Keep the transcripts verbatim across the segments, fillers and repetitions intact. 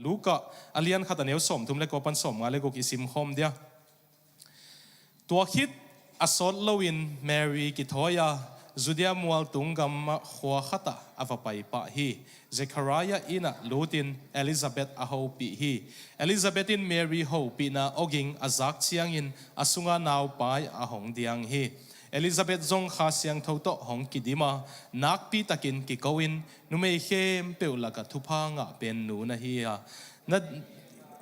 Luka a lian khat a neu sawmthum le kua pan sawmnga le guk i simkhawm dia. Tua khit a sawt loin Mary kithawi a, Judea mual tung gamah khua khatah a va pai pah hi. Zekhariah innah lutin Elizabeth a hopih hi. Elizabeth in Mary hopihna awging a zak ciangin a sunga naupai a hong diang hi. Elizabeth zong Kha Siangtho tawh hong kidim a, nakpitakin kiko in, numei khempeuh lakah thupha ngah pen nu na hi a, na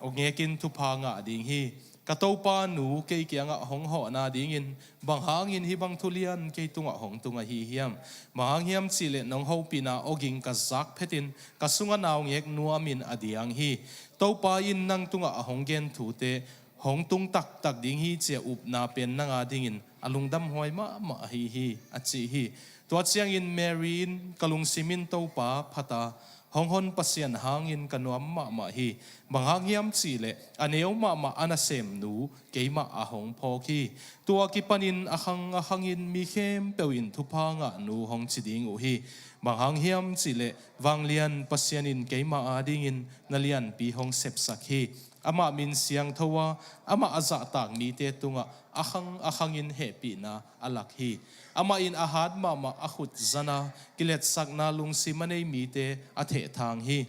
awgekin thupha ngah ding hi. Ka Topa nu kei kiangah hong hawhna dingin bang hangin hih bang thu lian kei tungah hong tung ahi hiam? Bang hang hiam cihleh nong hopihna awging ka zak phetin ka sunga naungek nuamin a diang hi. Topa in nang tungah a hong gen thute hong tung taktak ding hi, ci-a upna pen nanga dingin a lungdamhuai mahmah ahi hi, a ci hi. Tua ciangin Mary in, ka lungsim in Topa phat a, hong hon Pasian hangin ka nuam mahmah hi. Bang hang hiam cihleh a neu mahmah a nasemnu keimah a hong phawk hi. Tua kipanin a khang a khangin mi khempeuh in thupha ngahnu hong ci ding uh hi. Bang hang hiam cihleh vanglian Pasian in keimah adingin na lianpi hong sepsak hi. Amah min siangtho a, amah a zahtak mite tungah a khang a khangin hehpihna a lak hi. Amah in a hat mahmah a khut zan a, kiletsakna lungsim a nei mite a thehthang hi.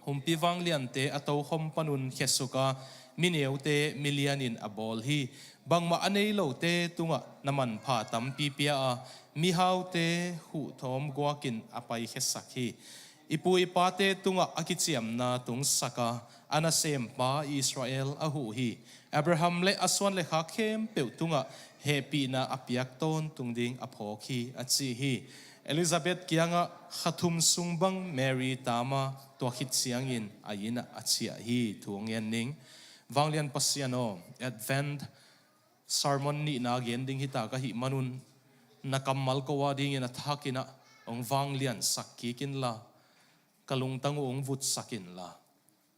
Humpi vangliante a tokhom panun khiasuk a, mi neute milianin a bawl hi. Bangmah a nei lote tungah na manpha tampi pia a, mihaute huhthawm guakin a paikhiasak hi. I pu i pate tungah a kiciamna tungsak a, a nasempa Israel a huh hi. Abraham le a suan le khak khempeuh tungah hehpihna a piak tawntung ding a phawk hi, a ci hi. Elizabeth kiangah kha thum sung bang Mary tam a, tua khit ciangin a innah a ciah hi. Thu hong ngen ning. Vanglian Pasian aw, Advent sermon nihna gen ding hita ka hih manun, na kammal ko a dingin a thakinah hong vangliansak kik inla, ka lungtang uh hong vutsak inla,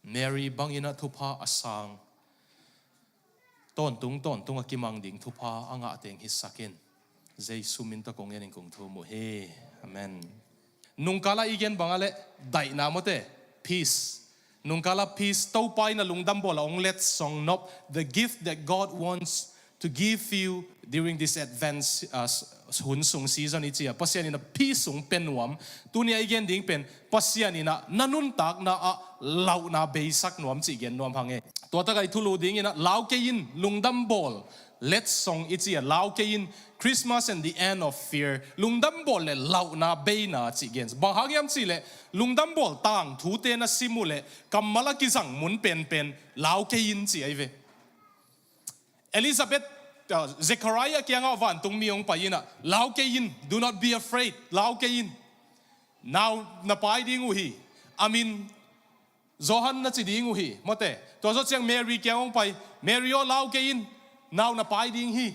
Mary banginah thupha a sang, tawntung tawntung a kimang ding thupha a ngah teng hisak in. Jesu min tawh kong ngenin kong thum uh hi. Amen. Nungkala i gen banga le daihna mawte, peace. Nungkala peace, Topa in a lungdam bawl a hong letsong nop, the gift that God wants to give you during this Advent, uh, hun sung season i ci a, Pasian in a peace hong pia nuam. Tuni a i gen ding pen Pasian in a na nuntakna ah lauhna beisak nuam cih gen nuam hang e. Tua tak a i thulu dingin a lau kei in, lungdam bawl letsong i ci a, lau kei in, Christmas and the end of fear. Lungdam bawl le lauhna beina cih gen. Bang hang hiam cihleh lungdam bawl tangthute na sim uh leh kammal a kizang mun penpen lau kei in ci ahi ve. Elizabeth, uh, Zechariah kiangah vantungmi hong pai inah, lau kei in, do not be afraid, lau kei in. Nau na pai ding uh hi. A min Johan na ci ding uh hi, mawte. Tua zawh ciang Mary kiang hong pai, Mary aw, lau kei in, nau na pai ding hi.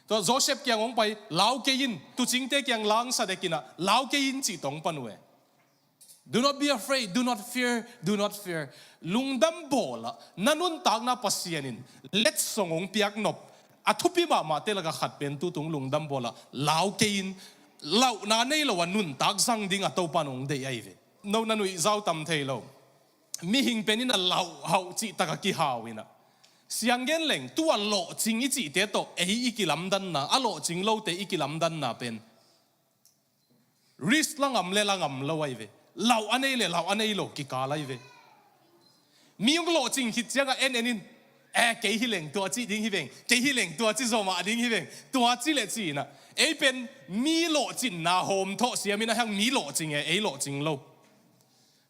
Tua Joseph kiang hong pai, lau kei in, tuucingte kiang langsa dek inah, lau kei in cih tawng pan uh e. Do not be afraid, do not fear, do not fear. Lungdam bawl a, na nuntakna Pasian in letsong hong piak nop a thupi mahmahte lakah khat pen tutung lungdam bawl a, lau kei in, lauhna nei lo a nuntak zang ding a Topa in hong deih ahi ve. No na nuih zau tam thei lo. Mihing pen in a lauh hauh cih tak a kihau inah, siang gen leng, tu a lawhcing i cihte tawh ei i kilamdanna, a lawhcing lote i kilamdanna pen risk la ngam le la ngam lo ahi ve. Lauh a nei le lauh a nei lo kikal ahi ve. Mi hong lawhcing khit ciangah en en in, eh, kei hi leng tua ci ding hi veng, kei hi leng tua ci zawmah ding hi veng, tua ci le ci inah, ei pen mi lawhcinna hawm thawh siam in a hang mi lawhcing e, ei lawhcing lo.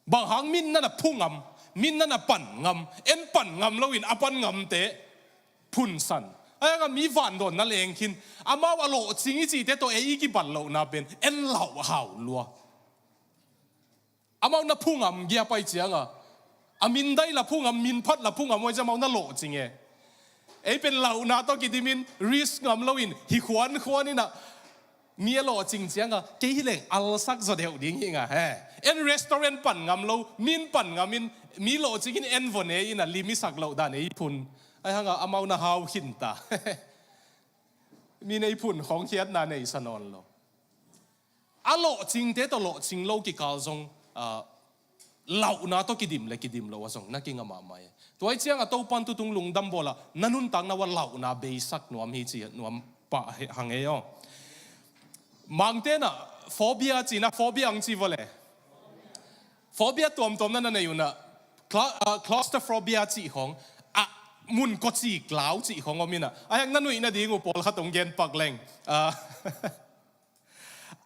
Bang hang min na na phu ngam, min na na pan ngam, en pan ngam loin a pan ngamte phunsan. Ahi hangah mi vandawn na leng khin, amau a lawhcing i cihte tawh ei i kibat lohna pen en lauh hau lua. Amau na phu ngam gia pai cianga, a min dai la phu ngam, min phat la phu ngam, huai ciang amau na lawhcing e. Ei pen lauhna tawh kidimin risk ngam loin hi khuankhuan inah, mi a lawhcing cianga kei hi leng alsak zaw deuh ding hi nga he. En restaurant pan ngam lo, min pan ngamin, mi lawhcing in en vaw ne inah lim i sak loh dan ei phun. Ahi hangah amau na hau khinta. Mi nei phun khawng khiatna neisa nawn lo. A lawhcingte tawh lawhcing lo kikal zong, ah, Lauhna tawh kidim le kidim lo a zong na kinga mahmah e. Tua ahih ciangah Topan tutung lungdam bawlah na nuntakna uah lauhna beisak nuam hi ci nuam pah hang e aw. Mangte nah phobia cihna, phobia ang ci vawle. Phobia tuamtuam na na nei unah cla- ah, claustrophobia cih khawng, ah, mun kawcik lau cih khawng om inah, a hiang na nuih nading uh pawlkhat hong gen pak leng. Ah,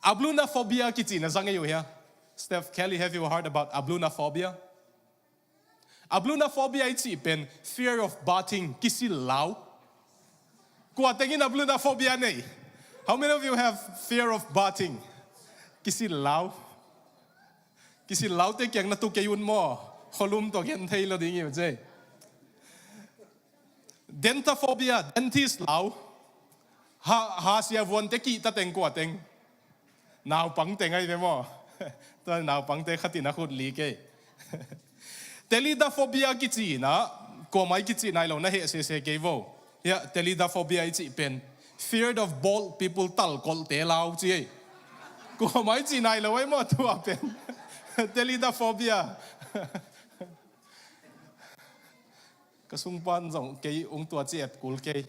ablunophobia kicihna zang ei uh hia? Steph, Kelly, have you heard about ablunophobia? Ablunophobia i cih pen fear of bathing, kisil lau. Kua tengin ablunophobia nei? How many of you have fear of bathing? Kisil lau. Kisil laute kiang na tu kei un maw? Kholum tawh gen thei lo ding i uh cei. Dentophobia, dentist lau. Ha, ha sia vuante kihta teng kua teng? Naupang teng ai ve maw? Tua naupangte khatin a khut li kei. Thalidophobia kicihna, kuamah i kicih nai lo na heh sese kei vo. Hiah thalidophobia i cih pen feared of bald people, talkolhte lau ci ei. Kuamah i cih nai lo ai maw tua pen? Thalidophobia. Ka sungpan zong kei ung tua ci et kul kei.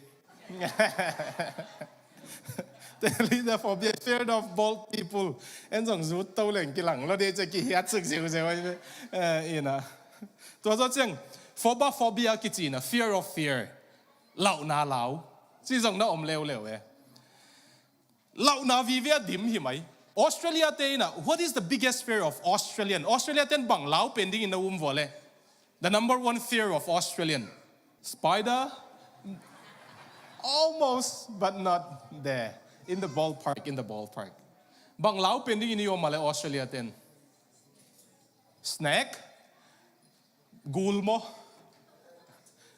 Thalidophobia, feared of bald people. En zong zut to leng kilang lo de ci kihiat suk ziauziau ai ve. Eh, ina. Tua zaw ciang phobophobia kicihna, fear of fear. Lauhna lau. Ci zong na om leuleu e. Lauhna vive a dim hi mai. Australia te inah, what is the biggest fear of Australian? Australia ten bang lau pen dingin na um vua le? The number one fear of Australian. Spider? Almost, but not there. In the ballpark, in the ballpark. Bang lau pen dingin i om a le Australia ten? Snake? Gul maw?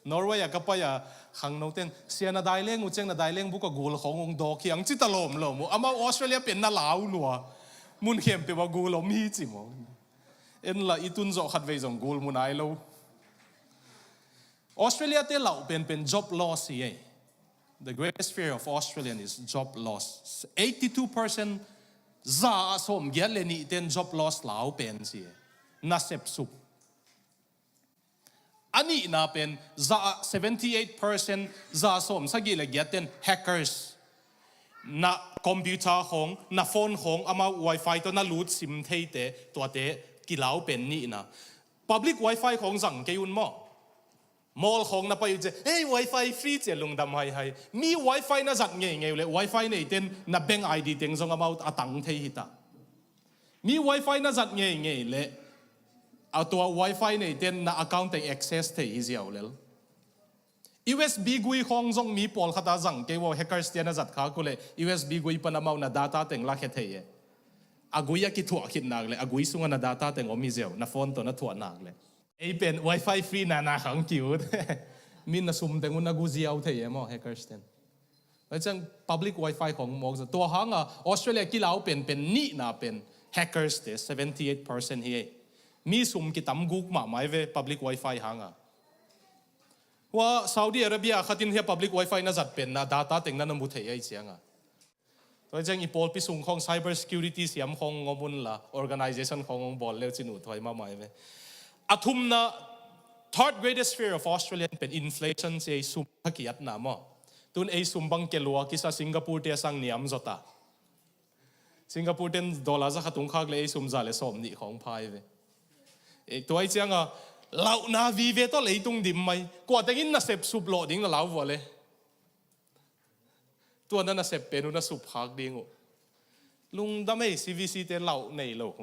Norway a ka pai a khangno ten, sia na dai leng uh ciang na dai leng buk a gul khawng ung dawk hi ang ci ta lawmlawm uh. Amau Australia pen na lau lua. Mun khempeuh a gul om hi ci maw? En la i tun zawh khat vei zong gul mu nai lo. Australia te lauh penpen job loss hi ei. The greatest fear of Australian is job loss. Eighty-two percent, za ah sawm giat le nih ten job loss lau pen ci ei. Nasep sup. A nihna pen za ah seventy-eight percent, za sawm sagih le giat ten hackers. Na computer khawng, na phone khawng, amau wifi tawh na lut sim theite, tuate kilau pen nihna. Public wifi khawng zang kei un maw? Mall khawng na pai uh ciah, ei, wifi free ciah lungdam haihai. Mi wifi na zat ngeingei uh leh wifi neiten na bank I D teng zong amau a tang thei hi ta. Mi wifi na zat ngeingei leh a tua wifi neiten na account teng access thei hi ziau lel. U S B gui khawng zong mi pawlkhat a zang kei uh a, hackers te na zat khak uh leh U S B gui pan amau na data teng lakhia thei e. A gui a kithuah khit nak leh a gui sungah na data teng om hi ziau, na phone tawh na thuah nak leh. Ei pen wifi free na na khang kiut. Min na sum teng un na gu ziau thei e maw hackers ten. Tua ciang public wifi khawng mawk zat. Tua hanga Australia kilau penpen nihna pen hackers te seventy-eight percent hi ei. Mi sum kitam guk mahmah ei ve public wifi hanga. Hua Saudi Arabia khatin hia public wifi na zat pen na data teng na na mu thei ei cianga. Tua ciang i pawlpi sung khawng cyber security siam khawng ngom un la organization khawng ngom bawl leu cin uh thuai mahmah ei ve. A thumna, third greatest fear of Australian pen inflation ci ei, sum a kiatna maw. Tun ei sum bang kelua kisa, Singapore te a sang niam zawta. Singapore ten dollar za khat tung khak le ei sum za le sawm nih khawng pha ei ve. E, tua ei cianga lauhna vive tawh leitung dim mai. Kua tengin nasep sup lawh ding na lau vua le? Tua na nasep pen uh na sup khak ding uh. Lungdam ei, C V C te lauh nei lo.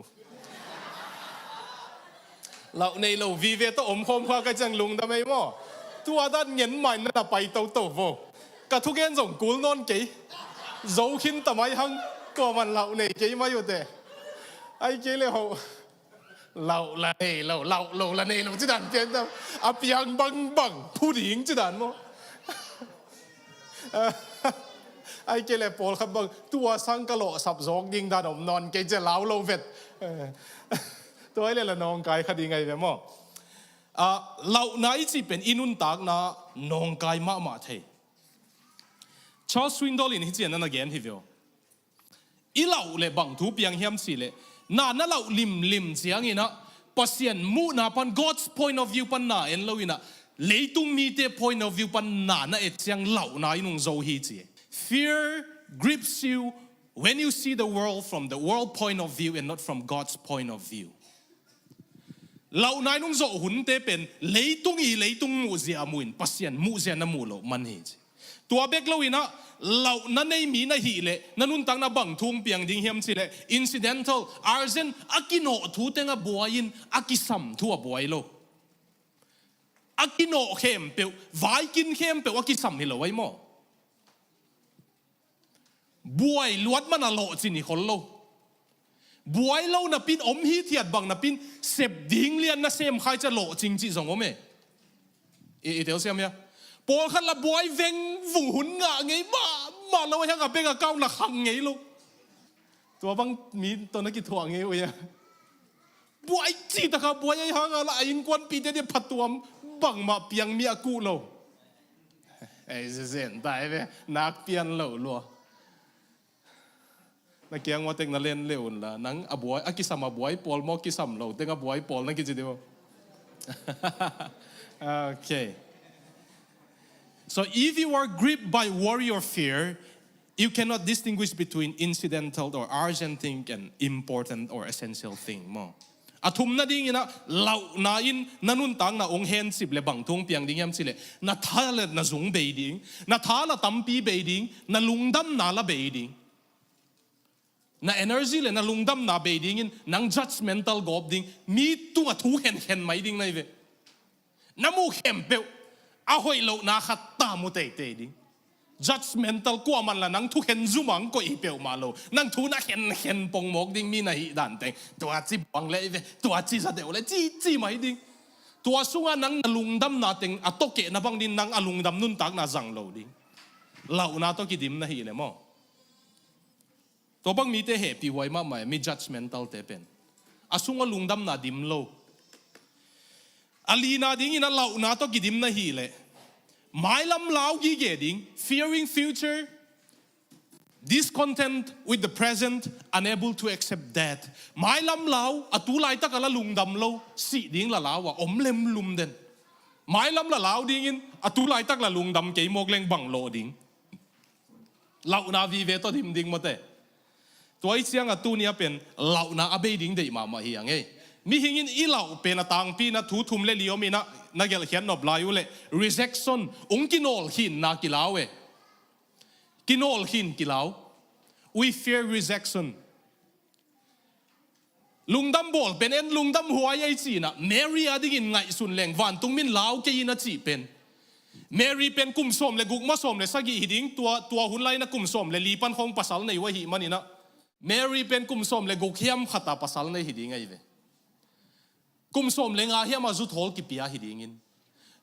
Lauh nei lo vive tawh om khawm khak a ciang lungdam ei maw? Tua dan ngen mai na na pai toto vo. Ka thugen zong kul nawn kei. Zo khin ta mai hang. Kuaman lauh nei kei mai uh teh. Ai kei le ho. Lauh la nei lo, lauh lo la nei lo ci dan pian ta. A piang bangbang phu ding ci dan maw? Ai kei le pawlkhat bang tua sang ka lawhsap zawk ding dan om nawn kei cia lau lo vet. Tua ai le la nawngkai kha ding ai ve maw? Ah, lauhna i cih pen i nuntakna nawngkai mahmah thei. Charles Swindoll in hih cian a na gen hi ve aw. I lauh le bang thu piang hiam cih leh, na na lauh limlim ciangin ah Pasian muhna pan, God's point of view pan na en lo in ah, leitung mite point of view pan na na et ciang lauhna in hong zo hi ci. Fear grips you when you see the world from the world point of view and not from God's point of view. Lauhna in hong zawh hunte pen leitung i leitung muhzia mu in Pasian muhzia na muh loh man hi ci. Tua bek lo in ah, lauhna nei mi na hih leh na nuntakna bang thu hong piang ding hiam cih leh, incidental, urgent, a kinawh thu teng a buai in a kisam thu a buai lo. A kinawh khempeuh, vaikin khempeuh a kisam hi lo ai maw? Buai luat man a lawhcin hi khol lo. Buai lo napin om hithiat bang napin sep ding lian na sem khaicia lawhcing cih zong om e. I, i telsiam hia? Pawlkhat la buai veng vung hun ngah ngei mahmah lo, a hiang a bank account la khang ngei lo. Tua bang mi tawh na kithuah ngei uh hia? Buai cih taka buai, a hiang a la a innkuanpihte dia phatuam bangmah piang mi a kuh lo. Ei, zezen ta ei ve, nak pian lo lua. Na kiang ua tek na len le un la, nang a buai, a kisam a buai pawl maw, kisam lo teng a buai pawl na kici di maw? Okay. So if you are gripped by worry or fear, you cannot distinguish between incidental or urgent thing and important or essential thing maw? A thumna dingin ah, lauhna in na nuntakna hong hensip le bang thu hong piang ding hiam cih leh, na tha le na zung bei ding, na tha la tampi bei ding, na lungdamna la bei ding. Na energy le na lungdamna bei dingin nang judgmental gawp ding, mi tungah thu khenkhen mai ding na hi ve. Na muh khempeuh a hoih lohna khat ta mu teitei ding. Judgmental, kuaman la nang thukhen zumang koih hi peuhmah lo. Nang thu na khenkhen pongmawk ding, mi na hih dan teng. Tua ci buang le hi ve, tua ci za deuh le, ci, ci mai ding. Tua sungah nang na lungdamna teng a tokeh na bang ding, nang a lungdam nuntakna zang lo ding. Lauhna tawh kidim na hih le maw? Tua bang mite hehpih huai mahmah e, mi judgmental te pen. A sungah lungdamna dim lo. A lina dingin a lauhna tawh kidim na hih leh, mailam lau gige ding, fearing future, discontent with the present, unable to accept death. Mailam lau, a tu laitak a la lungdam lo, sih ding la lau a om lemlum den. Mailam la lau dingin a tu laitak la lungdam kei mawk leng bang lawh ding. Lauhna vive tawh dim ding mawte. Tua i cianga tuni a pen lauhna a bei ding deih mahmah hi a ngei. Mihingin i lauh pen a tangpi na thu thum le li om in ah, na gelhkhiat nop lai uh leh, rejection, hong kinawlkhinna kilau e. Kinawlkhin kilau. We fear rejection. Lungdam bawl pen en lungdam huai ei ci in ah, Mary a dingin ngaihsun leng vantung min lau kei in a cih pen. Mary pen kum sawm le guk ma sawm le sagih hi ding, tua, tua hun lai in ah kum sawm le li pan khawng pasal nei uh ahih man in ah. Mary pen kum sawm le guk hiam khat a pasal nei hi ding ahi ve. Kum sawm le nga hiam a zuthawl kipia hi dingin.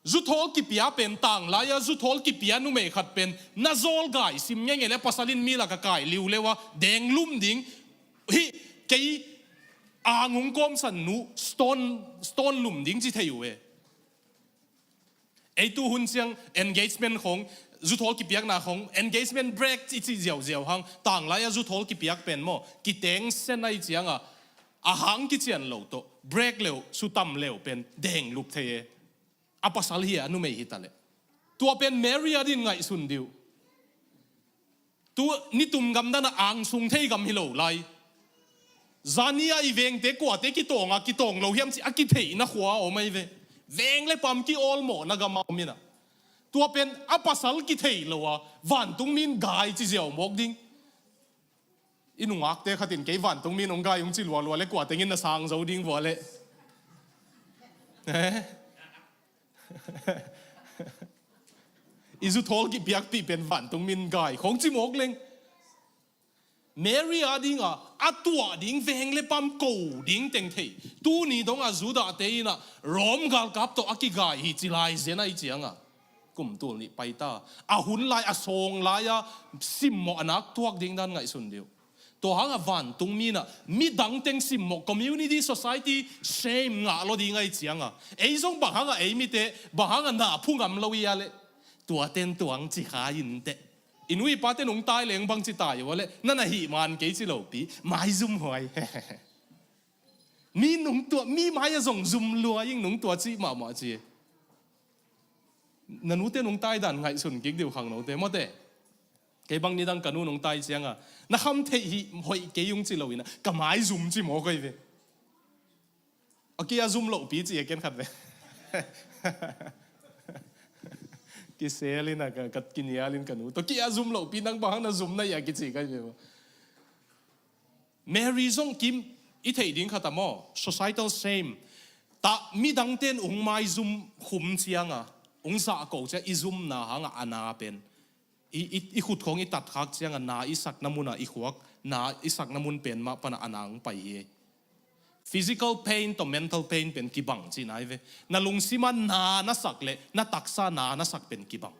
Zuthawl kipia pen tanglai a zuthawl kipia numei khat pen na zawl gai sim ngeingei le pasal in mi lak a kai liuleu a deng lum ding. Hih kei ang hong kawmsan nu stone, stone lum ding ci thei uh e. Ei tu hun ciang engagement khawng, zuthawl kipiakna khawng, engagement break i cih ziauziau hang, tanglai a zuthawl kipiak pen maw, kiteng sen ahi cianga, a hang kician lo tawh, break leuh, sutam leuh pen, deng lup thei e. A pasal hi a, a numei hi ta leh. Tua pen Mary a din ngaihsun dih uh. Tu nitum gam dan a angsung thei gam hi lo lai. Zani a i vengte kuate kitawng a, kitawng lo hiam ci a kitheihna khua a om ahi ve. Veng le pam ki-awlmawhna gam a om in ah. Tua pen a pasal kithei lo a, vantung min gai ci ziau mawk ding. I nungakte khatin kei vantung min hong gai hong ci lualua le kua tengin na sang zo ding vua le. Eh? I zuthawl kipiakpih pen vantung min gai khawng ci mawk leng. Mary a dinga a tuah ding veng le pam ko ding teng thei. Tuni donga Judah te in ah Rome galkap tawh a kigai hi ci lai zen ahi cianga. Kum tul nih paita. A hun lai a sawng lai a simmawh a nak tuak ding dan ngaihsun dih uh. Tua hanga vantung mi in ah midang teng simmawh, community, society, shame ngah lo ding ahi cianga. Ei zong bang hanga ei mite, bang hanga na phu ngam lo i a leh. Tua ten tuang ci kha in teh. I nu i pa ten hong tai leng bang ci tai uh a leh. Na na hih man kei ci lopi. Maizum huai. Mi nungtuah, mi mai-ah zong zum lua ing, nungtuah cih mahmah ci. Na nute nungtai dan ngaihsun kik dih uh khangnote mawte. Kei bang nidang ka nu nungtai cianga, na kham theih hi hoih kei ung ci loin ah, ka maizum ci mawk ahi ve. A kia zum lohpi ci a ken khat ve. Kiselin ah ka, ka kinialin ka nu tawh kia zum lohpi, nang bang hang na zum na hia kici ka hi ve. Mary zong kim i theih ding khat a maw, societal shame. Tah midangte in ung maizum khum cianga, ung zahko ciang i zumna hanga a na pen, i, i, i khut khawng i tatkhak cianga na i sakna muna i khuak, na i sakna mun pen mah pana a na ung pai hi. Physical pain tawh mental pain pen kibang cihna hi ve. Na lungsim a na na sak leh na taksa na na sak pen kibang.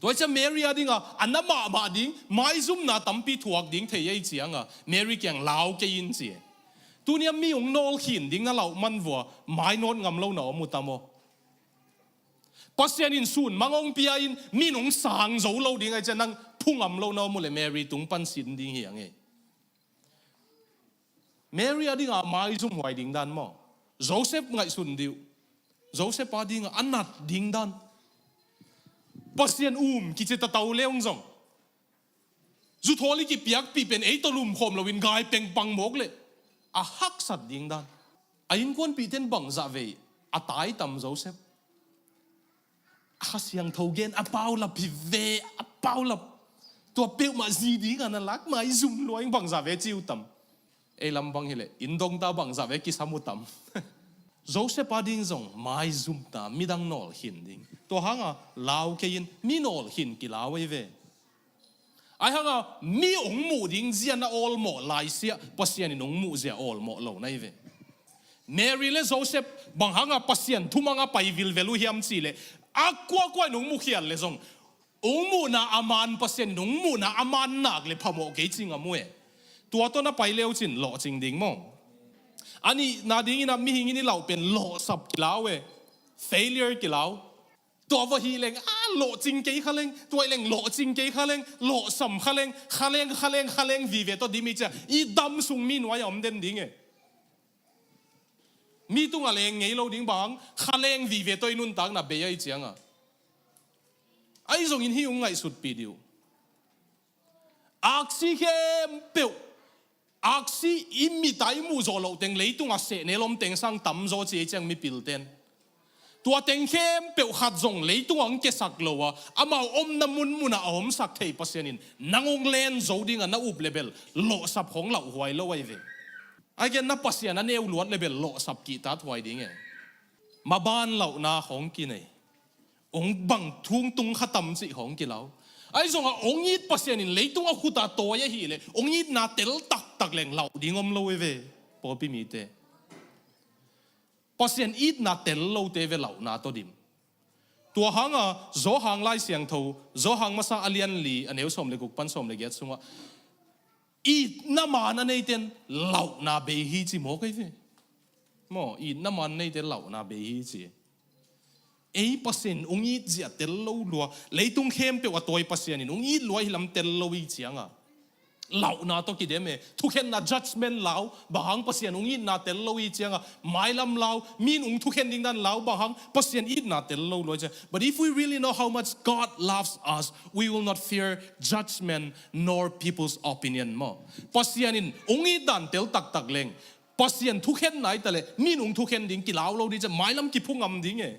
Tua ciang Mary a dinga a na mahmah ding maizumna tampi thuak ding thei ei cianga Mary kiang lau kei in ci. Tunia mi ung nawlkhin ding na lauh man vua mainawt ngam lo na om uh tam aw. Pasian in sun mang ong pia in mi nung sang zo lo ding ai ciang nang phu ngam lo na om uh le Mary tung pan sin ding hi ang ei. Mary a dinga maizum huai ding dan maw? Joseph ngaihsun dih uh. Joseph a dinga a nat ding dan. Pasian um kici tatau leung zong, zuthawl i kipiakpih pen ei tawh lumkhawm loin gai pengpang mawk leh a haksat ding dan. A innkuanpihte in bangzah vei a tai tam Joseph? A Kha Siangtho gen a paulap hi ve, a paulap. Tua peuhmah zi dinga na lak maizum lua ing, bangzah ve ci uh tam? Ei lam bang hileh inn dongta bangzah ve kisam uh tam? Joseph a ding zong maizumta midang nawlkhin ding. Tua hanga lau kei in, mi nawlkhin kilau ei ve. Ai hanga mi ong muh ding zia na awlmawh laisiah Pasian in ong muh zia awlmawh lo na hi ve. Mary le Joseph bang hanga Pasian thumanga pai vilvel uh hiam cihleh, a kuakua in ong mukhial le zong ong muhna a man, Pasian in ong muhna a man nak le phamawh kei cing a mu e. Tua tawh na pai leucin lawhcing ding maw? A nihna dingin a mihing in i lauh pen lawhsap kilau e. Failure kilau. Tua va hih leng a lawhcing kei kha leng, tua hih leng lawhcing kei kha leng, lawhsam kha leng, kha leng, kha leng, kha leng vive tawh dim i cia i dam sung mi nuai a om den ding e. Mi tungah leng ngei lo ding bang, kha leng vive tawh i nuntakna bei a i cianga. Ahi zongin hih ung ngaihsutpih dih uh. Aksi khempeuh, aksi i mita i muh zawh loh teng leitungah sehnel om teng sang tamzaw ci ei ciang mipilten. Tua teng khempeuh khat zong leitungah hong kesak lo a, amau omna munmunah a omsak thei Pasian in nang hong len zo dingah na up le bel lawhsap hong lauh huai lo ahi ve. Ahi gen na Pasian a neu luat le bel lawhsap kihtat huai ding e. Maban lauhna hong kinei. Ong bang thung tung kha tam cih hong kilau. Ahi zongah ong it Pasian in leitung a khuta tawi ahileh ong itna tel taktak leng lauh ding om lo e ve. Pawlpi mite, Pasian itna tel lote ve lauhna tawh dim. Tua hanga Zawhang Lai Siangtho, Zawhang masa a lian li a neu sawm le guk pan sawm le giat sungah itna man a neiten lauhna bei hi ci mawk ei ve. Maw, itna man a neiten lauhna bei hi ci. Ei Pasian in ong it zia tel lo lua, leitung khempeuh a tawi Pasian in ong it lua hi lam tel lo i cianga lauhna tawh kidem e. Thukhenna judgment lau, bang hang Pasian ong itna tel lo i cianga mailam lau, mi in ong thukhen ding dan lau, bang hang Pasian itna tel lo lua i cianga. But if we really know how much God loves us, we will not fear judgment nor people's opinion maw. Pasian in ong it dan tel taktak leng Pasian thukhen nai taleh mi in ong thukhen ding kilau lo ding ciang mailam kiphu ngam ding e.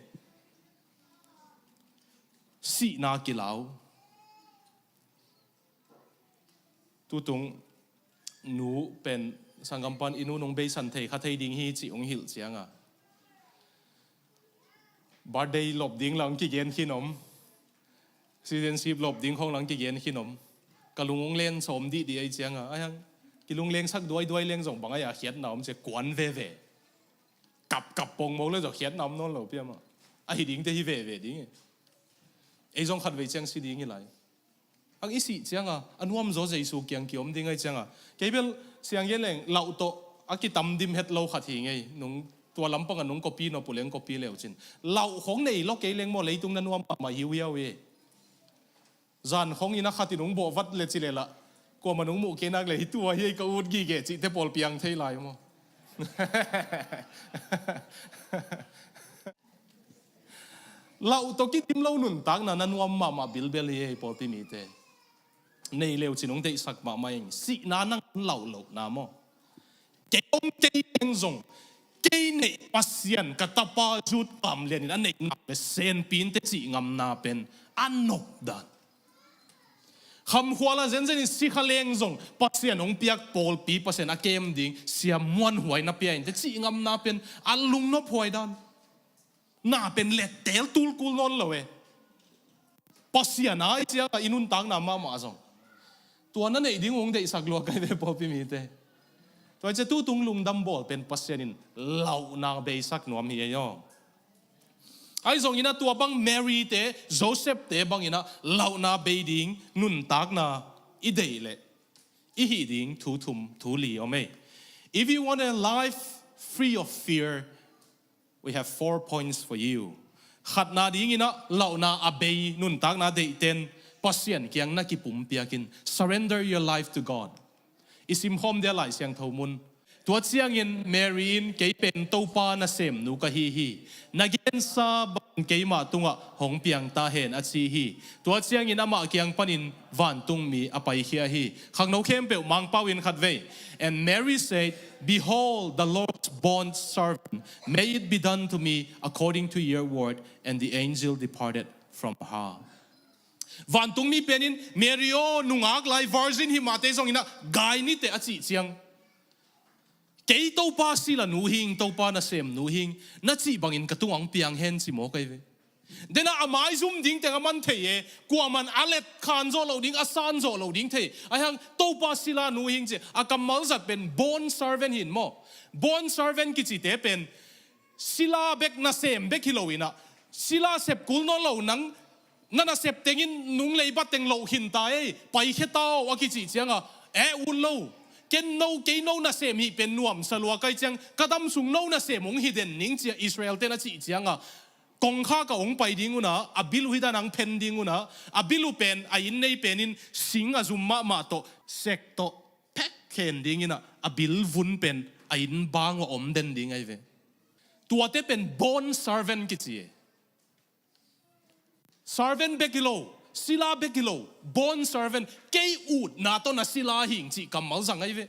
Sihna kilau. Tutung nu pen sanggampan i nu nong beisan thei kha thei ding hi cih ong hilh cianga birthday lop ding la ong kigen khin om. Citizenship lop ding khong la ong kigen khin om. Ka lung ong len sawm dihdih ahi cianga ahi hang kilunglengsak duaiduai leng zong bang ahi a khiatna om cia kuan veve. Kapkap pongmok le zong khiatna om nawn lo piamah. Ahi dingte hi veve ding e. Ei zong khatvei ciang si ding hi lai. Ang i sih cianga a nuamzaw Jesu kiang kiom ding ahi cianga kei bel sianggen leng lauh tawh a kitam dim het lo khat hi ngei. Nung tua lampanga nung kopi nop uh leng kopi leucin lauh khong nei lo kei leng maw leitung na nuam mahmah hiuhiau hi. Zan khong ina khatin ung bawh vat le ci le lah kuama nung muh kei nak le hi tua hi ei ka ut gige cihte pawl piang thei lai maw? Lauh tawh kidim lo nuntakna na nuam mahmah bilbel hi ei, pawlpi mite. Nei leu cin hong deihsak mahmah ing. Sihna nang lauh lohna maw? Kei om kei leng zong, kei neih Pasian ka tapa Jude Kam Lian in a neih nak le senpinte cih ngamna pen a nop dan. Khamkhual a zenzen in sikha leng zong Pasian hong piak pawlpi, Pasian a kem ding, siam muanhuai na pia in te cih ngamna pen a lungnop huai dan. Na pen lettel tulkul nawn lo e. Pasian a i ciang a i nuntakna mahmah zong tua na neih ding hong deihsak lua kai ve, pawlpi mite. Tua i cia tutung lungdam bawl pen Pasian in lauhna beisak nuam hi ei aw. Ahi zongin a tua bang Mary te, Joseph te bangin a lauhna bei ding nuntakna i deih leh i hih ding thu thum, thu li om ei. If you want a life free of fear, we have four points for you. Khatna dingin a lauhna a bei nuntakna deihten Pasian kiang na kipumpiakin. Surrender your life to God. I simkhawm dia Lai Siangtho mun. Tua ciangin Mary in, "Kei pen Topa nasemnu ka hi hi. Na gensa bangin keimah tungah hong piang ta hen," a ci hi. Tua ciangin amah kiang panin vantungmi a paikhia hi. Khangno khempeuh Mangpau in khatvei. And Mary said, "Behold, the Lord's bond servant. May it be done to me according to your word." And the angel departed from her. Vantungmi penin, "Mary aw, nungak lai virgin hi mahte zongin a gai nite," a cih ciang, "Kei Topa sila nu hing, Topa nasemnu hing, na cih bangin ka tungah hong piang hen," ci maw kai ve. Dena a maizum ding teng a man thei e, kuaman a let khan zawh loh ding, a san zawh loh ding thei. Ahi hang Topa sila nu hing ci, a kammal zat pen bond servant hin maw. Bond servant kicite pen sila bek, nasem bek hi lo in a, sila sep kul nawn lo nang, na nasep tengin nung leibat teng loh khin ta ei, paikhia ta aw a kicih ciang a, "Eh, ut lo. Ken no, kei no nasem hih pen nuamsa lua kai ciang, ka dam sung no nasem hong hi den ning," ci a Israel ten a cih ciang a, "Kongkha ka hong pai ding un a, a bil uh hi dan hong phen ding un a, a bil uh pen a inn nei penin sing a zum mahmah tawh, sek tawh, phek khen dingin a, a bil vun pen a inn bang a om den ding ahi ve." Tuate pen bond servant kici e. Servant bek hi lo, sila bek hi lo, bond servant. "Kei utna tawh na sila hing," cih kammal zang ahi ve.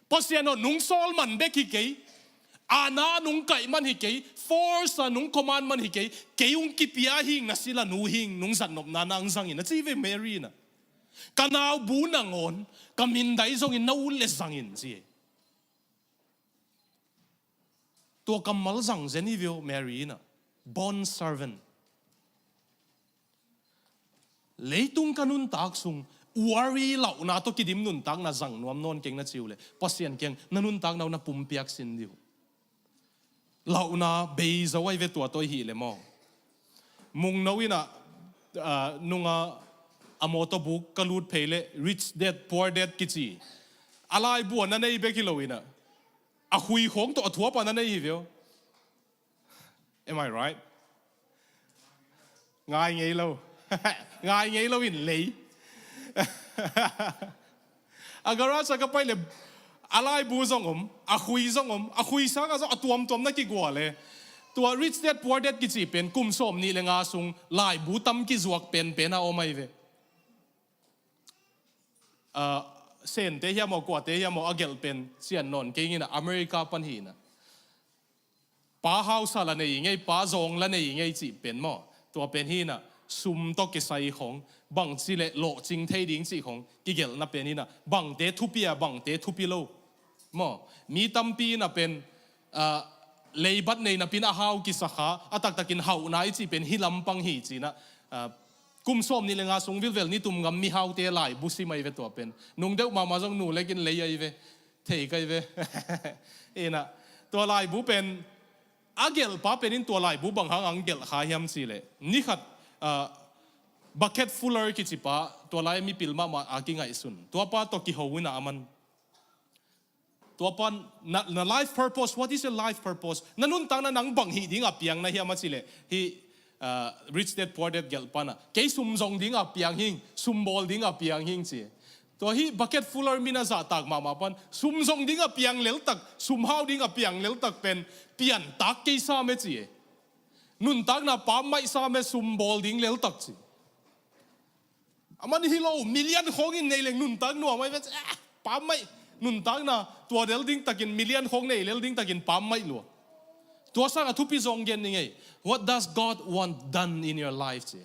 Pasian aw, nung sawl man bek hi kei, ana nung kaih man hi kei, force a nung command man hi kei, "Kei hong kipia hing, na sila nu hing, nung zatnopna nang zangin," a ci ve Mary in a. "Ka nau bu nangawn ka mindai zongin na ut le zangin," ci e. Tua kammal zang zen hi ve aw Mary in a, bond servant. Leitung ka nuntak sung, worry lauhna tawh kidim nuntakna zang nuam nawn keng na ci uh leh, Pasian kiang na nuntakna uh na pumpiak sin dih uh. Lauhna bei zo ahi ve tua tawh i hih leh maw. Mungno in a, ah, nunga a mawtaw buk ka lut phei leh Rich Dad Poor Dad kici a laibu a na nei bek hi lo in a, a khui khawng tawh a thuap a na nei hi ve aw. Am I right? Ngai ngei lo. Ngai ngei lo in lei. A garage ah ka pai leh a laibu zong om, a khui zong om, a khui sangah zong a tuamtuam na kigual e. Tua Rich Dad Poor Dad kici pen kum sawm nih le nga sung laibu tam kizuak penpen a om ahi ve. Ah, Sente hiam aw, kuate hiam aw, a gelh pen sian nawn kei ing in a, America pan hi in a. Pa hausa la nei ing ei, pa zawng la nei ing ei cih pen maw. Tua pen hi in a, sum tawh kisai khawng, bangci leh lawhcing thei ding cih khawng kigelhna pen hi in a, bangte thupi a, bangte thupi lo. Maw, mi tampi in a pen, ah, leibat nei napi in a hau kisa kha, a taktakin hauhna i cih pen hih lampang hi ci in a, ah, kum sawm nih le nga sung vilvel nitum ngam mihaute laibu sim ahi ve tua pen. Nung deuh mahmah zong nu lek in lei ahi ve. Thei kai ve. In a, tua laibu pen, a gelhpa pen in tua laibu bang hang hong gelh kha hiam cih leh, ni khat, ah, Bucket Fuller kici pa, tua lai mipil mahmah a kingaihsun. Tua pa tawh kiho in a, aman. Tua pan, na, na life purpose, what is your life purpose? Na nuntakna nang bang hih ding a piang na hiam a cih leh, hih, ah, Rich Dad Poor Dad gelh pan a, "Kei sum zong ding a piang hing, sum bawl ding a piang hing," ci. Tua hih bucket fuller mi na zahtak mahmah pan, sum zong ding a piang leltak, sum hau ding a piang leltak pen piantak kei sam e ci e. Nuntakna pammaih sam e, sum bawl ding leltak ci. A man hi lo, million khawng in nei leng nuntak nuam ai ve ci. Ah, pammaih, nuntakna tua del ding takin, million khawng nei lel ding takin pammaih lua. Tua sangah thupi zong gen ni ngei. What does God want done in your life ci.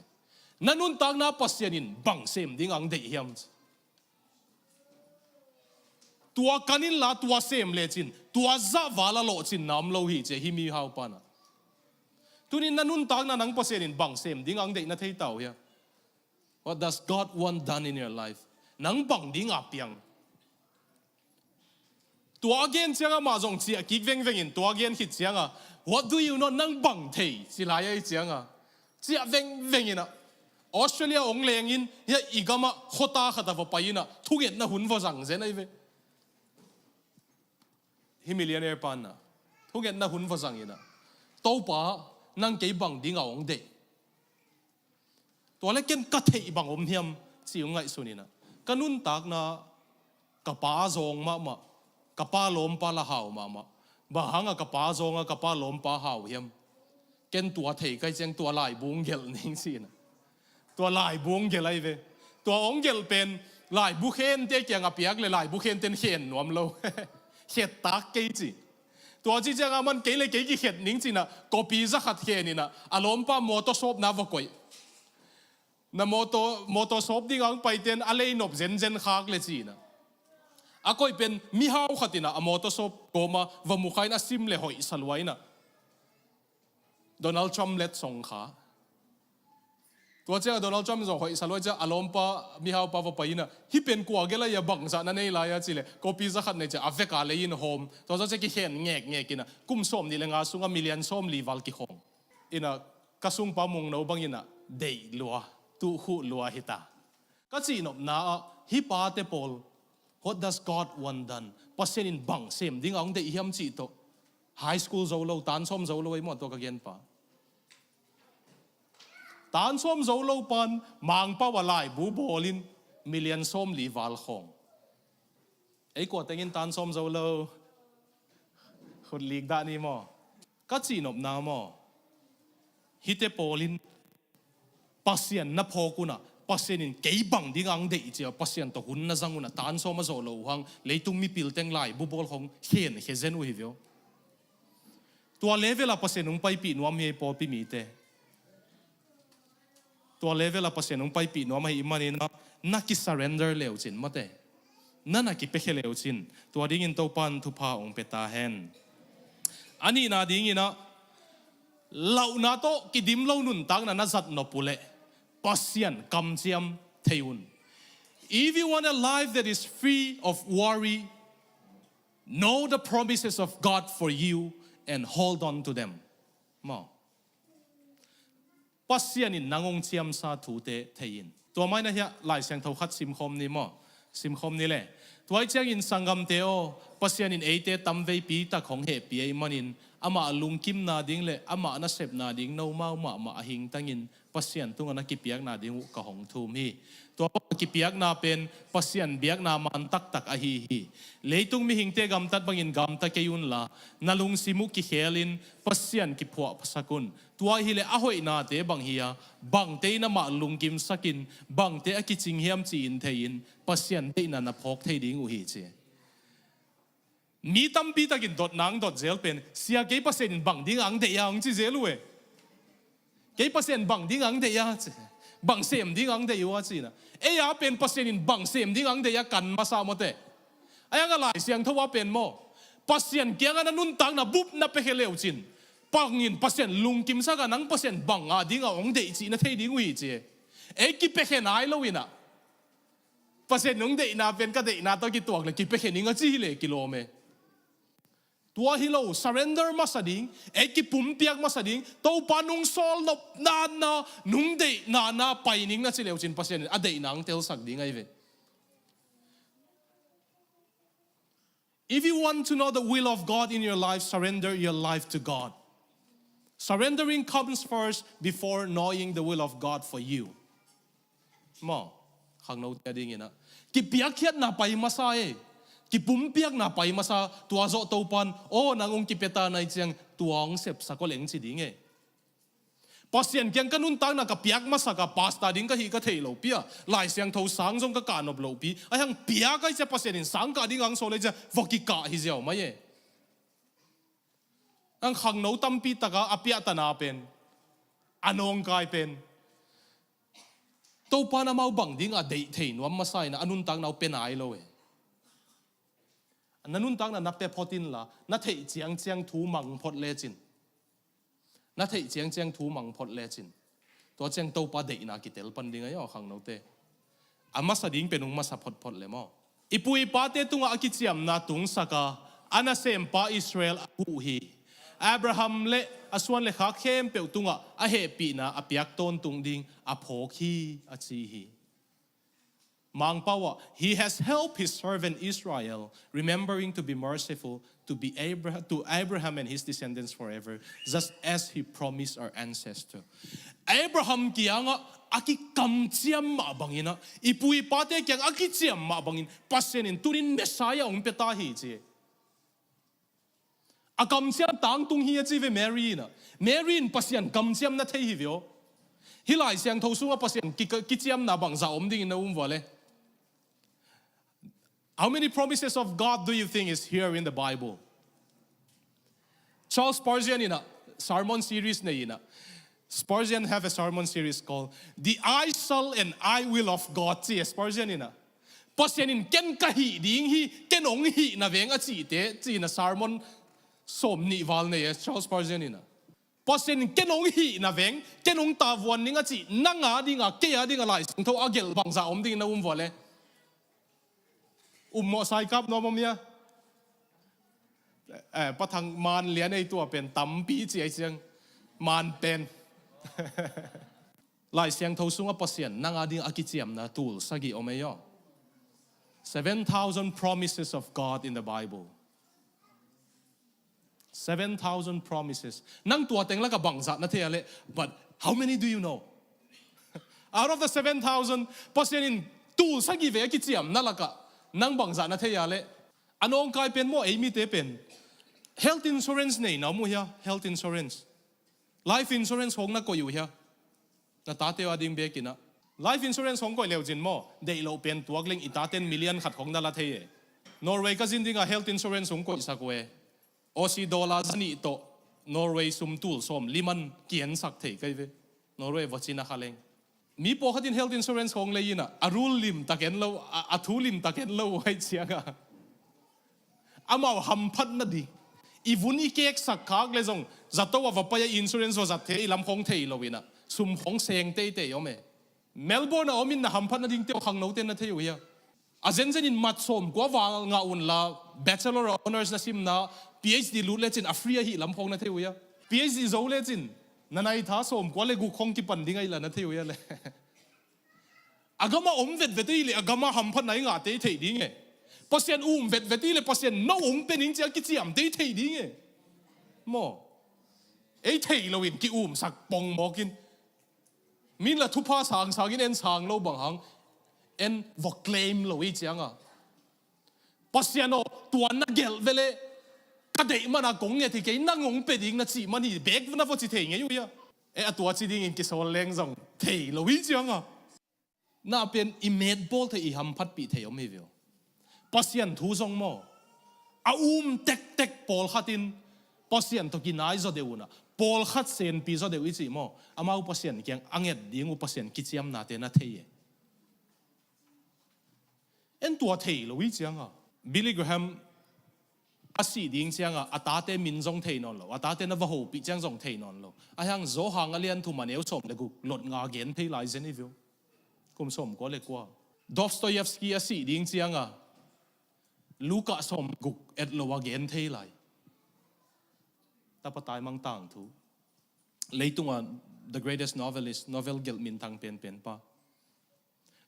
Na nuntakna Pasian in bang sem ding ang deih hiam ci. Tua kan inla, tua sem lecin, tua zah val a lawhcinna om lo hi ci hi mihau pana. Tunin na nuntakna nang Pasian in bang sem ding ang deih na thei ta uh hia? What does God want done in your life? Nang bang ding a piang? Tua a gen ciangah mah zong ciah kik vengveng in, tua a gen khit ciangah, what do you know? Nang bang thei ci lai ahi ciangah, ciah vengveng inah, Australia ong lengin, hiah i gamah khuata khat a va pai inah, thungetna hun va zang zen ahi ve. Hi millionaire panna, thungetna hun va zang inah, Topa, nang kei bang ding a ong deih? Tua le ken ka theih bang om hiam ci ung ngaihsun inah, ka nuntakna ka pa zawng mahmah, ka pa lawmpa la hau mahmah. Bang hangah ka pa zawnga ka pa lawmpa hau hiam? Ken tua thei kai ciang tua laibu ong gelh ning ci inah, tua laibu ong gelh ahi ve. Tua ong gelh pen laibu khente kiangah piak le laibu khenten khen nuam lo. Khettak kei ci. Tua ci ciangah man kei le kei kikhet ning ci inah, kopi za khat khen inah, a lawmpa mawtaw sawpna va koih. Na mawtaw, mawtaw sawp ding ang paiten a lei nop zenzen khak le ci inah, a koih pen mihau khat inah a mawtaw sawp kawma va mukha in a sim le hoihsa lua inah, Donald Trump letsong kha. Tua ciangah Donald Trump zong hoihsa lua ciangah a lawmpa mihaupa va pai inah, hih pen kua gelh a, bangzah na nei lai a ci le, kopi za khat nei ciah a veka lei in hawm. Tua zaw ciah kikhen ngekngek inah, kum sawm nih le nga sungah million sawm li val kikhong inah, ka sungpa mungno bang inah deih lua, tuhkhuh lua hita. Ka cihnopna ah hih pate pawl, what does God want done? Pasian in bang sem ding ang deih hiam cih tawh, high school zo lo, tan sawm zo lo ei maw tua ka genpa. Tan sawm zo lo pan Mangpau a laibu bawlin million sawm li val khawng. Ei kua tengin tan sawm zo lo? Khut lik dah ni maw? Ka cihnopna maw, hihte pawlin Pasian na phawk unah, Pasian in kei bang ding ang deih cia Pasian tawh hun na zang unah, tan sawm a zawh lo uh hang, leitung mipil teng laibu bawl khawng khenkhia zen uh hi veu. Tua level ah Pasian hong paipih nuam hi ei pawlpi mite. Tua level ah Pasian hong paipih nuam ahih manin ah, na kisurrender leucin mate, na na kipiakhia leucin, tua dingin Topan thupha hong pia ta hen. A nihna dingin ah, lauhna tawh kidim lo nuntakna na zat nop uh leh Pasian kamciam thei un. If you want a life that is free of worry, know the promises of God for you and hold on to them. Maw? Pasian in nang hong ciamsa thute thei in. Tua maina hiah Lai Siangtho khat simkhawm ni maw? Simkhawm ni le. Tua ih ciangin sanggamte aw, Pasian in eite tamveipi tak hong hehpih ahih manin, amah lungkimna ding le amah nasepna ding nomau mahmah a hingtangin Pasian tungah na kipiakna ding uh ka hong thum hi. Tua bang a kipiakna pen Pasian biakna man taktak ahi hi. Leitung mihingte gamtat bangin gamta kei unla, na lungsim uh kikhelin Pasian kiphuahsak un. Tua hileh a hoihnate bang hi a, bangte in amah lungkimsakin, bangte a kicing hiam ci-in thei-in, Pasian deihna na phawk thei ding uh hi ci. Mi tampi takin dotna ang dot zel pen, sia kei Pasian in bang ding ang deih a ang ci zel uh e. Kei Pasian bang ding ang deih a ci. Bang sem ding ang deih uh a ci na. Ei a pen Pasian in bang sem ding ang deih a kan masa mawte. Ai ang a Lai Siangtho a pen maw, Pasian kiangah na nuntakna bup na piakhia leucin, bangin Pasian lungkimsak a, nang Pasian bang a ding a hong deih cih na thei ding uh hi ci. Ei kipiakhia nai lo in ah, Pasian nong deihna pen ka deihna tawh kituak le kipiakhia ning a ci hileh kilawm e. Tua hi lo, surrender masa ding, ei kipumpiak masa ding, Topa nong sawl nop nana, nong deih nana pai ning na ci leucin Pasian in a deihna ang telsak ding ahi ve. If you want to know the will of God in your life, surrender your life to God. Surrendering comes first before knowing the will of God for you. Maw, Khangnote a dinginah kipiakkhiatna pai masa e. Kipumpiakna pai masa. Tua zawh Topan, aw, nang hong kipia ta na hi ciang tua hong sepsak aw leng ci ding e. Pasian kiang ka nuntakna ka piak masak a, pasta ding ka hih ka theih lopi a, Lai Siangtho sang zong ka kah nop lopi a, hiang piak ai cia Pasian in sang kah ding ang sawl ai cia va kikah hi ziau mai e. Ang khangno tampi taka a piahtana pen, a nawngkai pen, Topan amau bang dingah deih thei nuam masa in a nuntakna uh pia nai lo e. Na nuntakna na pia phot inla, na theih ciangciang thu mang phot lecin, na theih ciangciang thu mang phot lecin, tua ciang Topa deihna kitel pan ding ahi aw khangnote. A masa ding pen hong masa photphot le maw? I pu i pate tungah a kiciamna tungsaka a nasempa Israel a huh hi. Abraham le a suan le khak khempeuh tungah a hehpihna a piak tawntung ding a phawk hi, a ci hi. Mangpau ah, he has helped his servant Israel, remembering to be merciful to be Abraham, to Abraham and his descendants forever, just as he promised our ancestor. Abraham kiangah a kikamciam mah banginah, i pu i pate kiang a kiciam mah bangin Pasian in tunin Messiah hong pia ta hi ci. A kamciam tangtung hi a ci ve Mary inah. Mary in Pasian kamciam na thei hi ve aw. Hih Lai Siangtho sungah Pasian ki-, kiciamna bangzah om dingin na um vua le? How many promises of God do you think is here in the Bible? Charles Spurgeon inah sermon series nei inah. Spurgeon have a sermon series called The I Shall and I Will of God, ci Spurgeon inah. Pasian in ken ka hih ding hi, ken hong hihna veng a cihte, ci-in a sermon sawm nih val nei e Charles Spurgeon inah. Pasian in ken hong hihna veng, ken hong tavuan ding a cih, nang a dinga, kei a dinga Lai Siangtho a gelh bangzah om dingin na um vua le? Um mawh saikap nuam om hia? Eh, pathang man lian ei tua pen tampi ci ai ciang. Man pen. Lai Siangtho sungah Pasian nang a ding a kiciamna tul sagih om ei aw. Seven thousand promises of God in the Bible. Seven thousand promises. Nang tua teng lakah bangzah na thei a leh, but how many do you know? Out of the seven thousand, Pasian in tul sagih vei a kiciamna lakah nang bangzah na thei a leh? A nawngkai pen maw, ei mite pen health insurance nei na mu hia? Health insurance. Life insurance hong na koih uh hia? Na tate uh a ding bekinah. Life insurance hong koih leucin maw, deih loh pen tuak leng i taten million khat hong na la thei e. Norway ka zin dingah health insurance hong koihsak uh e. Aussie dollar zanih tawh Norway sum tul sawm liman kiensak thei kai ve. Norway vacin a kha leng. Mi pawlkhatin health insurance hong lei inah, a rule limtak en lo, a, a thu limtak en lo uh ai ciangah. Amau hamphat nading. I vun i keksak khak le zong, zato a va pai a insurance va zat thei, i lam khong thei lo inah. Sum khong seng teitei om e. Melbourne a om in na hamphat nading teuh khangnote na thei uh hia? A zenzen in mat sawmkua val ngah unla, Bachelor of Honours na simna, P H D lut lecin a free ahi lam khong na thei uh hia? P H D zo lecin, na naitha sawmkua le guk khong kipan ding ahi la na thei uh hia le? A gama om vetvet ei le, a gama hamphatna i ngahte i theih ding e. Pasian um vetvet ei le, Pasian no hong pia ning cia kiciamte i theih ding e. Maw? Ei theih loin ki-umsak pongmawkin. Min la thupha sangsangin en sang lo bang hang. En va claim lo i cianga. Pasian aw, tua na gelh vele. Ka deih mana kong nget hi kei, nang hong pia ding na cih man hi bek na va ci thei ngei uh hia? E, a tua ci dingin kisawl leng zong thei lo i cianga. Na pen i metbawl thei, i hamphatpih thei om hi ve aw. Pasian thu zong maw, a um tektek pawlkhat in Pasian tawh kinai zaw deuh unah, pawlkhat senpi zaw deuh i cih maw, amau Pasian kiang a nget ding uh Pasian kiciamnate na thei e. En tua thei lo i cianga. Billy Graham a sih ding cianga a tate min zong thei nawn lo, a tate na va hopih ciang zong thei nawn lo. A hiang Zawhang a lian thum a neu sawm le guk lot nga gen thei lai zen i veu. Kum sawmkua le kua. Dostoyevsky a sih ding cianga Luka sawm guk et lo a gen thei lai. Tapa taimang tangthu. Leitunga the greatest novelist, novel gelh minthang penpen pa.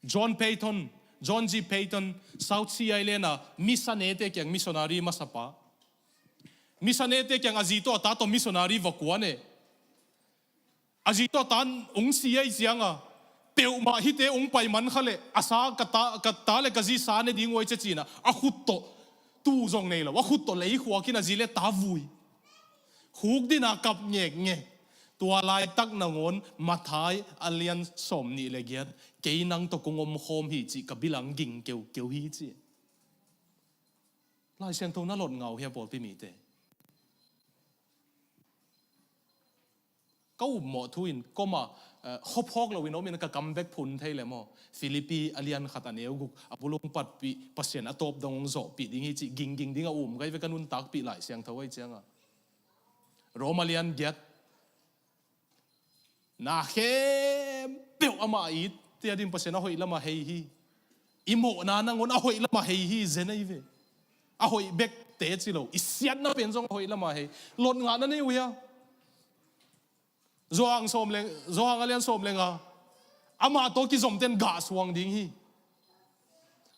John Payton, John G. Payton, South Sea Island a missionary te kiang missionary masapa. Missionary te kiang a zi tawh a ta tawh missionary va kuan e. A zi tawh a ta hong si ei cianga, peuhmah hihte hong pai man kha leh a sa ka ta, ka ta le ka zi sa ne ding uh ahi cia ci-in ah a khut tawh, tu zong nei lo, a khut tawh lei khuak in a zi le ta vui. Khukdin a kap ngekngek. Tua laitak nangawn Matthai a lian sawmnih le giat, kei nang tawh kong omkhawm hi cih ka bil ah hong ging keukeu hi ci. Lai Siangtho na lot ngau hia pawlpi mite? Ka upmawh thu in koma, eh, khuaphawk loin om in ka kam bek phun thei le maw. Filipi a lian khat a neu guk a bul hong patpih, Pasian a tawp dong hong zawhpih ding hi cih gingging ding a um ka hi ve, ka nuntakpih Lai Siangtho ahi ciangah. Rom a lian giat, na khempeuh amah it te a din Pasian a hoih lamah hei hi. I mawhna nangawn a hoih lamah hei hi zen ahi ve. A hoih bek te ci lo, i siatna pen zong a hoih lamah hei. Lot ngah na nei uh hia? Johan sawm le, Johan a lian sawm le nga, amah tawh kizomten gah suang ding hi.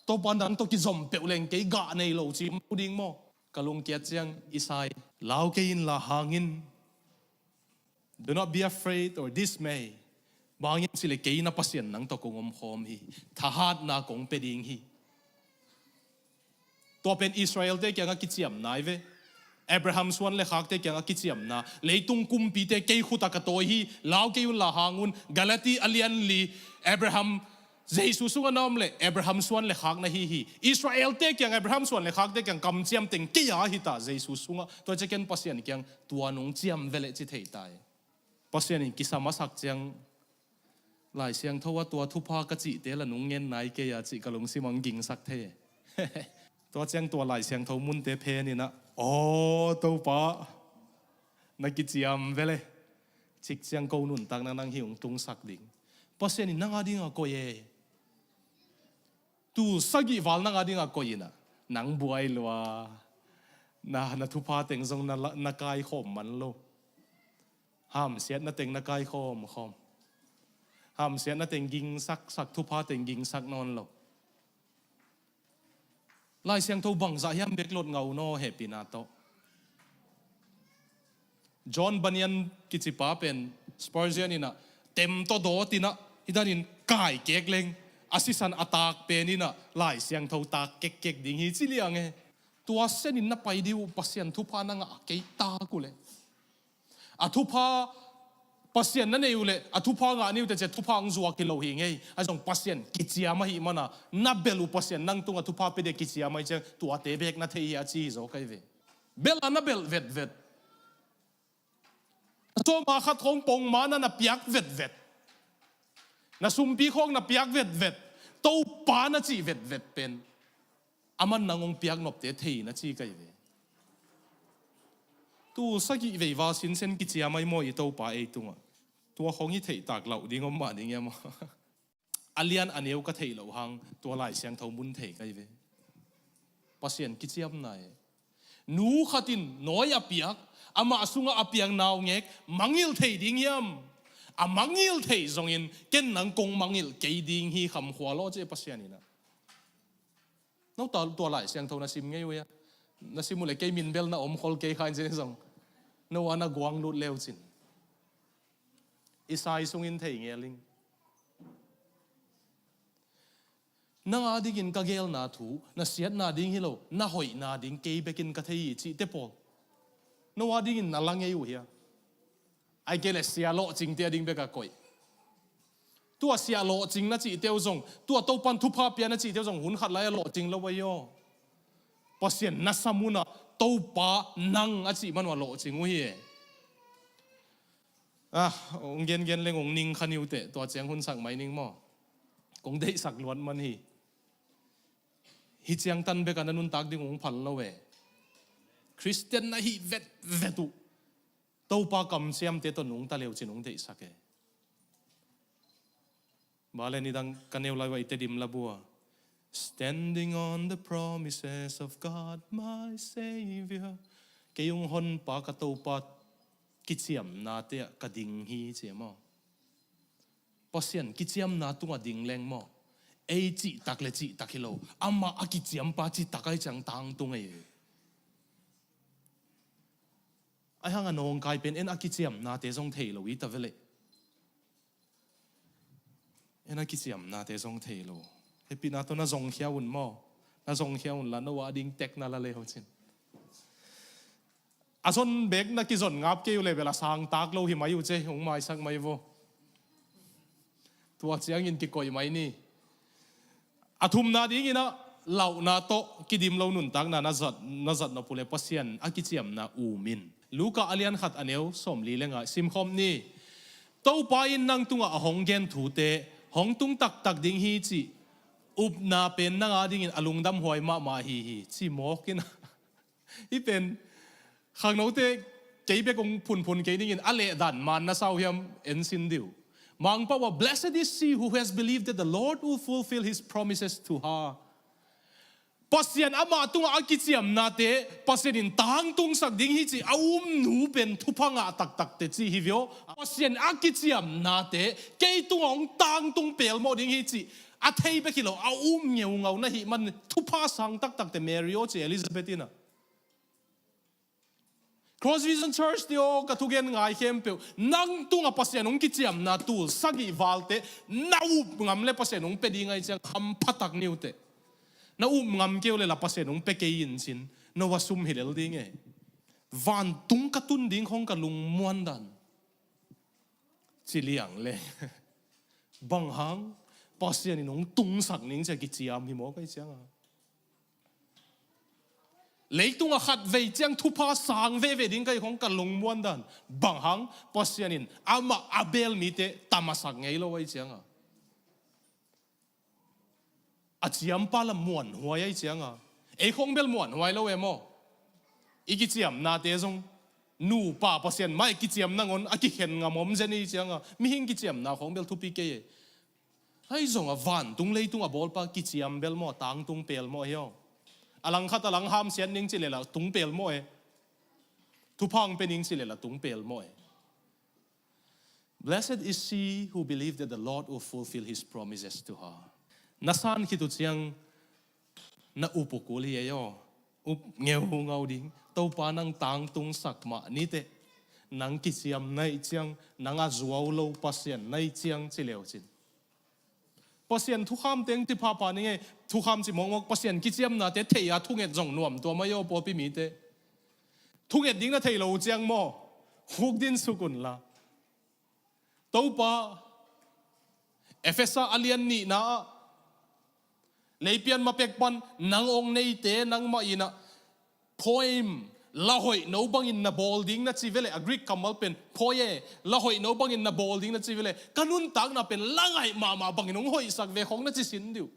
Topa nang tawh kizom peuh leng kei gah nei lo ci mu ding maw? Ka lungkiat ciang i sa hi. Lau kei inla hang in. Do not be afraid or dismay. Bang hang hiam cih leh kei na Pasian nang tawh kong omkhawm hi. Thahatna kong pia ding hi. Tua pen Israelte kiangah kiciamna hi ve. Abraham suan le khakte kiangah kiciamna. Leitung kumpite kei khut ah ka tawi hi. Lau kei unla hang un. Galati a lian li, Abraham, Jesu sungah na om leh Abraham suan le khak na hi hi. Israelte kiang, Abraham suan le khakte kiang kamciam teng kei a hi ta Jesu sungah. Tua ciang ken Pasian kiang tua nong ciam veleh ci thei ta hi. Pasian in kisam a sak ciang Lai Siangtho ah tua thupha ka cihte la nong ngen nai kei a cih ka lungsim ah hong gingsak thei. Tua ciang tua Lai Siangtho munte phen in ah, aw Topa, na kiciam veleh, cik ciang ko nuntakna nang hi hong tungsak ding. Pasian in nang a dingah koih e. Tul sagih val nang a dingah koih in ah, nang buai lua, na, na thupha teng zong na la, na kaikhawm man lo. Hamsiatna teng na kaikhawm khawm. Hamsiatna teng gingsak sak, thupha teng gingsak nawn lo. Lai Siangtho bangzah hiam bek lot ngau naw hehpihna tawh. John Bunyan kici pa pen Spurgeon in ah tem tawh dawt in ah, hih dan in kai kek leng a sisan a tak pen in ah Lai Siangtho tak kekkek ding hi ci liang e. Tua sen in na pai dih uh, Pasian thupha na ngah kei tak uh leh. A thupha Pasian na nei uh leh a thupha ngah ni uh teh ciah thupha hong zuak hi lo hi ngei. A zong Pasian kiciam ahih mana na bel uh Pasian nang tungah thupha pia dia kiciam ahih ciang tuate bek na thei hi a ci hi zaw ka hi ve. Bel a na belh vetvet. Na sawma khat khawng pongma na na piak vetvet. Na sumpi khawng na piak vetvet. Topa na cih vetvet pen aman nang hong piak nopte thei na ci ka hi ve. Tul sagih vei val sinsen kiciam ahi maw i Topa ei tungah. Tua khawng hi theih tak lauh ding om mah ding hiam aw. A lian a neu ka theih loh hang tua Lai Siangtho mun thei ka hi ve. Pasian kiciamna e. Nu khat in nawi a piak, amah sungah a piak naungek mangngilh thei ding hiam? A mangngilh thei zongin ken nang kong mangngilh kei ding hi, khamkhua lawh ci e Pasian in ah. No ta tua Lai Siangtho na sim ngei uh hia? Na sim uh leh kei min bel na om khol kei kha in ci ni zong. No a na guang lut leu cin. Isai sungin thei ngel ing. Nang a dingin ka gelna thu, na siatna ding hi lo, na hoihna ding kei bekin ka thei hi cihte pawl. No a dingin na la ngei uh hia? Ahih kei leh sia lawhcingte a ding bek a koih. Tua sia lawhcing na cihte uh zong, tua Topan thupha pia na cihte uh zong hun khat lai a lawhcing lo ahi aw. Pasian na sam un ah Topa nang a cih man uh a lawhcing uh hi e. Ah, hong gengen leng hong ning kha ni uh teh, tua ciang hun sak mai ning maw. Kong deihsak luat man hi. Hih ciangtan bek a na nuntak ding hong phal lo e. Khristian na hih vetvet uh Topa kamciamte tawh nungta leu cin hong deihsak e. Bale nidang ka neu lai uh a i Tedim labu ah, Standing on the promises of God, my Savior. Kei hong honpa ka Topa kiciamnate ah ka ding hi ci e maw. Pasian kiciamna tungah ding leng maw, ei cihtak le cihtak hi lo, amah a kiciampa cihtak ahi ciang tangtung ei. Ahi hang a nawngkai pen en a kiciamnate zong thei lo hi ta veleh. Na kiciamnate zong thei lo. Hehpihna tawh na zongkhia un maw? Na zongkhia un la, no a ding tek na la le ho cin. A zon bek na kizon ngap kei uh le bel a sangtak lo hi mai uh ce, hong maisak mai vo. Tua ciangin kikoih mai ni. A thumna dingin ah, lauhna tawh kidim lo nuntakna na zat, na zat nop uh le Pasian a kiciamna um in. Luka a lian khat a neu sawmli le nga simkhawm ni. Topa in nang tungah a hong gen thute hong tung taktak ding hi cih upna pen nang a dingin a lungdamhuai mahmah hi hi, ci mawk in ah. Hih pen khangnote kei bek hong phunphun kei ningin a lehdan man na sau hiam en sin dih uh. Mangpau ah, "Blessed is she who has believed that the Lord will fulfill his promises to her." Pasian amah tungah a kiciamnate Pasian in tangtungsak ding hi cih a umnu pen thupha ngah taktakte ci hi vio. Pasian a kiciamnate kei tungah hong tangtung pelmawh ding hi cih a thei bek hi lo, a um ngeungau na hih man thupha sang taktakte Mary aw ci Elizabeth in ah. Cross Vision Church te aw, ka thugen ngai khempeuh, nang tungah Pasian hong kiciamna tul sagih valte na up ngam le Pasian hong pia ding ahih ciang hampha tak ni uh teh. Na up ngam kei uh le la Pasian hong pia kei in cin, no a sum hi lel ding e. Vantung ka tun ding khong ka lungmuan dan ci liang le bang hang Pasian in hong tungsak ning ci a kiciam hi mawk ahih ciang a. Leitungah khatvei ciang thupha sang veve ding ka hih khong ka lungmuan dan. Bang hang Pasian in amah a beel mite tamasak ngei lo ahih ciang a. A ciampa la muanhuai ahih ciang a. Ei khong bel muanhuai lo e maw? I kiciamnate zong nupa Pasian mai kiciam nangawn a kikhen ngam om zen ahih ciang a. Mihing kiciamna khong bel thupi kei e. Ahi zongin vantung leitung a bawlpa kiciam bel maw, tangtung pelmawh hi aw. A langkhat a lang hamsiat ning ci le la tung pelmawh e. Thupha hong pia ning ci le la tung pelmawh e. "Blessed is she who believed that the Lord will fulfill his promises to her." Na san khit uh ciang na up uh kul hi ei aw. Up ngeungau ding. Topa nang tangtungsak mah ni teh. Nang kiciam na hih ciang, nang a zuau lo Pasian na hih ciang ci le uh cin. Pasian thukham teng ci phapha ning e, thukham ci mawkmawk, Pasian kiciamnate thei a thunget zong nuam tuam ahi aw pawlpi mite. Thunget ding na thei lo uh ciang maw, hukdin suk un la. Topa, Efesa a lian nihna ah, leipian ma pek pan nang hong neite nangmah in ah, poem, la hoih no bangin na bawl ding na ci ve le, a Greek kammal pen poie, la hoih no bangin na bawl ding na ci ve le, ka nuntakna pen la ngaih mahmah bangin hong hoihsak ve khong na ci sin dih uh.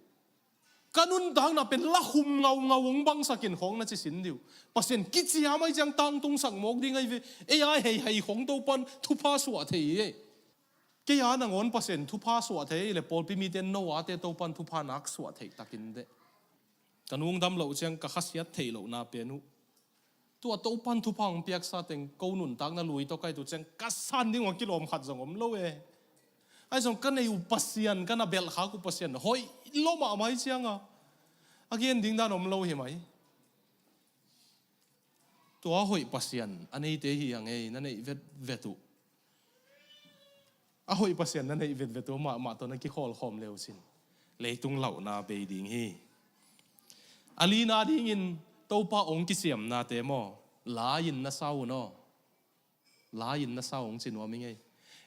Ka nuntakna pen la hum ngaungau hong bangsakin khong na ci sin dih uh. Pasian kiciam ahih ciang tangtungsak mawk ding ahi ve. Ei a heihei khong Topan thupha suah thei hi ei. Kei a nangawn Pasian thupha suah thei le pawlpi mite no a te Topan thupha nak suah thei takin deh. Ka nungdam loh ciang ka khasiat theih lohna pen uh. Tua Topan thupha hong piaksa teng ko nuntakna lui tawh ka hih uh ciang ka san ding uh a kilawm khat zong om lo e. Ahi zong ka neih uh Pasian, ka na belhkhak uh Pasian hoih lua mahmah ahih ciang a, a gen ding dan om lo hi mai. Tua hoih Pasian a neite hi hang ei, na neih vetvet uh. A hoih Pasian na neih vetvet uh mahmah tawh na kikhawlkhawm le uh cin leitung lauhna bei ding hi. A lina dingin Topa hong kiciamnate maw, la-in na sau un aw. La-in na sau hong ci nuam ing ei.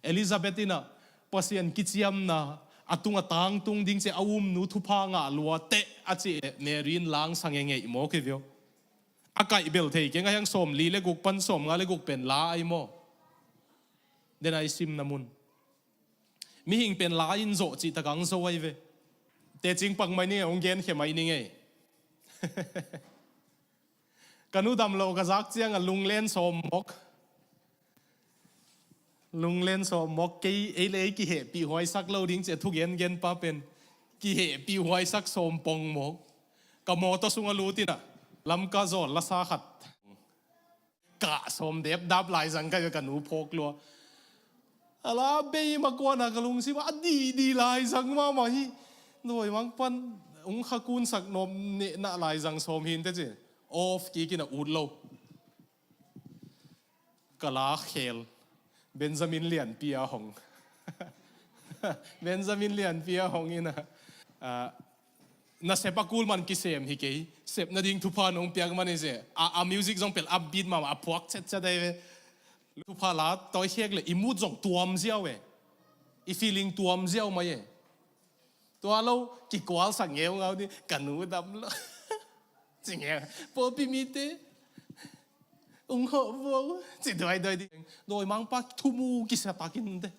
Elizabeth in ah Pasian kiciamna a tungah tangtung ding ci a umnu thupha ngah lua teh a cih leh Mary in la-in sa ngeingei mawk hi vio. A kaih bel thei keng a, hiang sawmli le guk pan sawmnga le guk pen la ahi maw? Den a i simna mun. Mihing pen la-in zawh cih tak a hong zo ahi ve. Tecing pak mai ning e, hong genkhia mai ning ei. Ka nu dam lo ka zak ciang a lunglen sawm mawk. Lunglen sawm mawk, kei ei le ei kihehpih huaisak lo ding ci a thugengenpa pen kihehpih huaisak sawm pong mawk. Ka mawtaw sung a lut in ah Lamka zawl lasa khat kah sawm depdap laizang ka hi a, ka nu phawk lua. A la bei ma kuan a ka lungsim a didi laizang mahmah hi. Dawi mang pan hong kha kunsak nuam neh na laizang sawm hi inteh ci. Off kik in ah ut lo. Ka la khel. Benjamin Lianpi a hong. Benjamin Lianpi a hong ina, ah, na sep a kul man kisem hi kei. Sep nading thupha nong piak man hi se. A, a music zong pel upbeat mama a phuak chetchet ai ve. Thupha la tawi khek le i mood zong tuam ziau e. I feeling tuam ziau mai e. Tua lo kikual sak ngeungau di ka nu dam lo. Ci ngeu. Pawlpi mite ung ho vo ci duaiduai di. Dawimangpa thumu kisa takin te.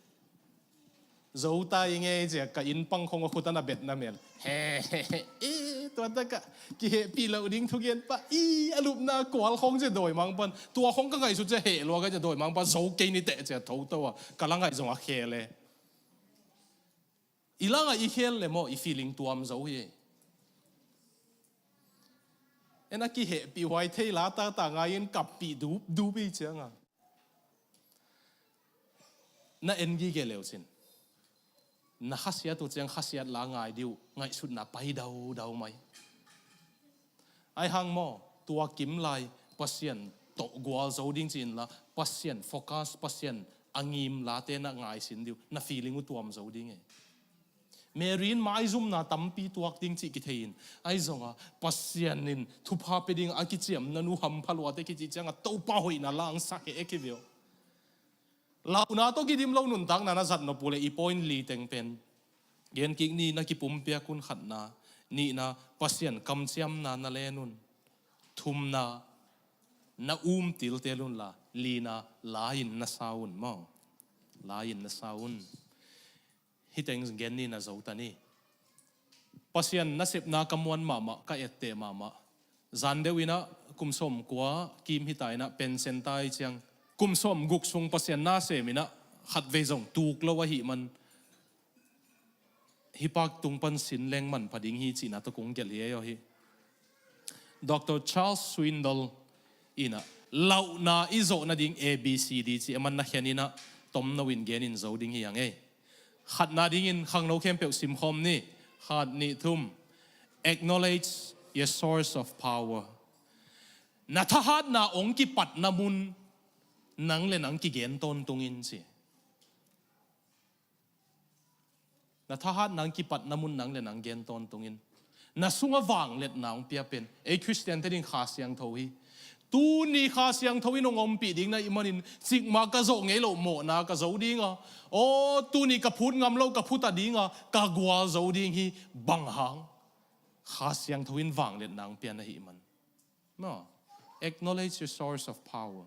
Zo ta i ngei cia ka inn pang khong a khut a na bet na mel. He, he, he, e, tua ta ka kihehpih loh ding thugen pa i a lupna kual khong cia dawimangpan. Tua khong ka ngaihsut cia heh lua ka cia dawimangpa zo kei ni teh cia tho to a. Ka la ngaih zong a khel e. I la ngaih i khel le maw i feeling tuam zo hi. En a kihehpih huai thei la ta ta ngai in kappih dup dup i cianga. Na en gige leu cin. Na khasiat uh ciang khasiat la ngai diu ngaihsutna pai daudau mai. Ai hang maw, tua kim lai Pasian tawh gual zo ding ci inla, Pasian focus, Pasian a ngim late na ngai sin diu, na feeling uh tuam zo ding e. Mary in maizumna tampi tuak ding cih kithei in, ai zonga Pasian in thupha pe ding a kiciamna nu hampha luate kici cianga Topa hoihna langsak he e kiveo. Launa tawh kidim lo nuntakna na zat nop uh le i point li teng pen. Gen kik ni na kipumpiak un khatna, nihna Pasian kamciamna na len un. Thumna na um tiltel un la, lina la-in na sa un maw. La-in na sa un. Hiteng gen ni na zo ta ni. Pasian nasepna ka muan mahmah, ka etteh mahmah. Zan deuh inah kum sawm kua kim hita inah pensen ta i ciang. Kum sawm guk sung Pasian nasem inah khatvei zong tuk lo ahih man. Hih pak tung pan sin leng manpha ding hi cihna tawh kong gelh hi ei aw hi. Doctor Charles Swindoll inah lauhna i zawh nading A B C D ci a man na khen inah tomno in gen in zo ding hi ang ei. Khatna dingin khangno khempeuh simkhawm ni. Khat nih thum. Acknowledge your source of power. Na thahatna ong kipatna mun nang le nang kigen tawntungin ci. Na thahatna ong kipatna mun nang le nang gen tawntungin. Na sunga vangliatna ong pia pen ei Khristiante ding Kha Siangtho hi. Tuni Kha Siangtho in ong ompih ding na ih manin cikmah ka zawh ngei loh mawhna ka zo dinga, aw tuni ka phut ngam lo ka phut a dinga ka gual zo ding hi. Bang hang? Kha Siangtho in vangliatna ong pia na hih man. No. Acknowledge your source of power.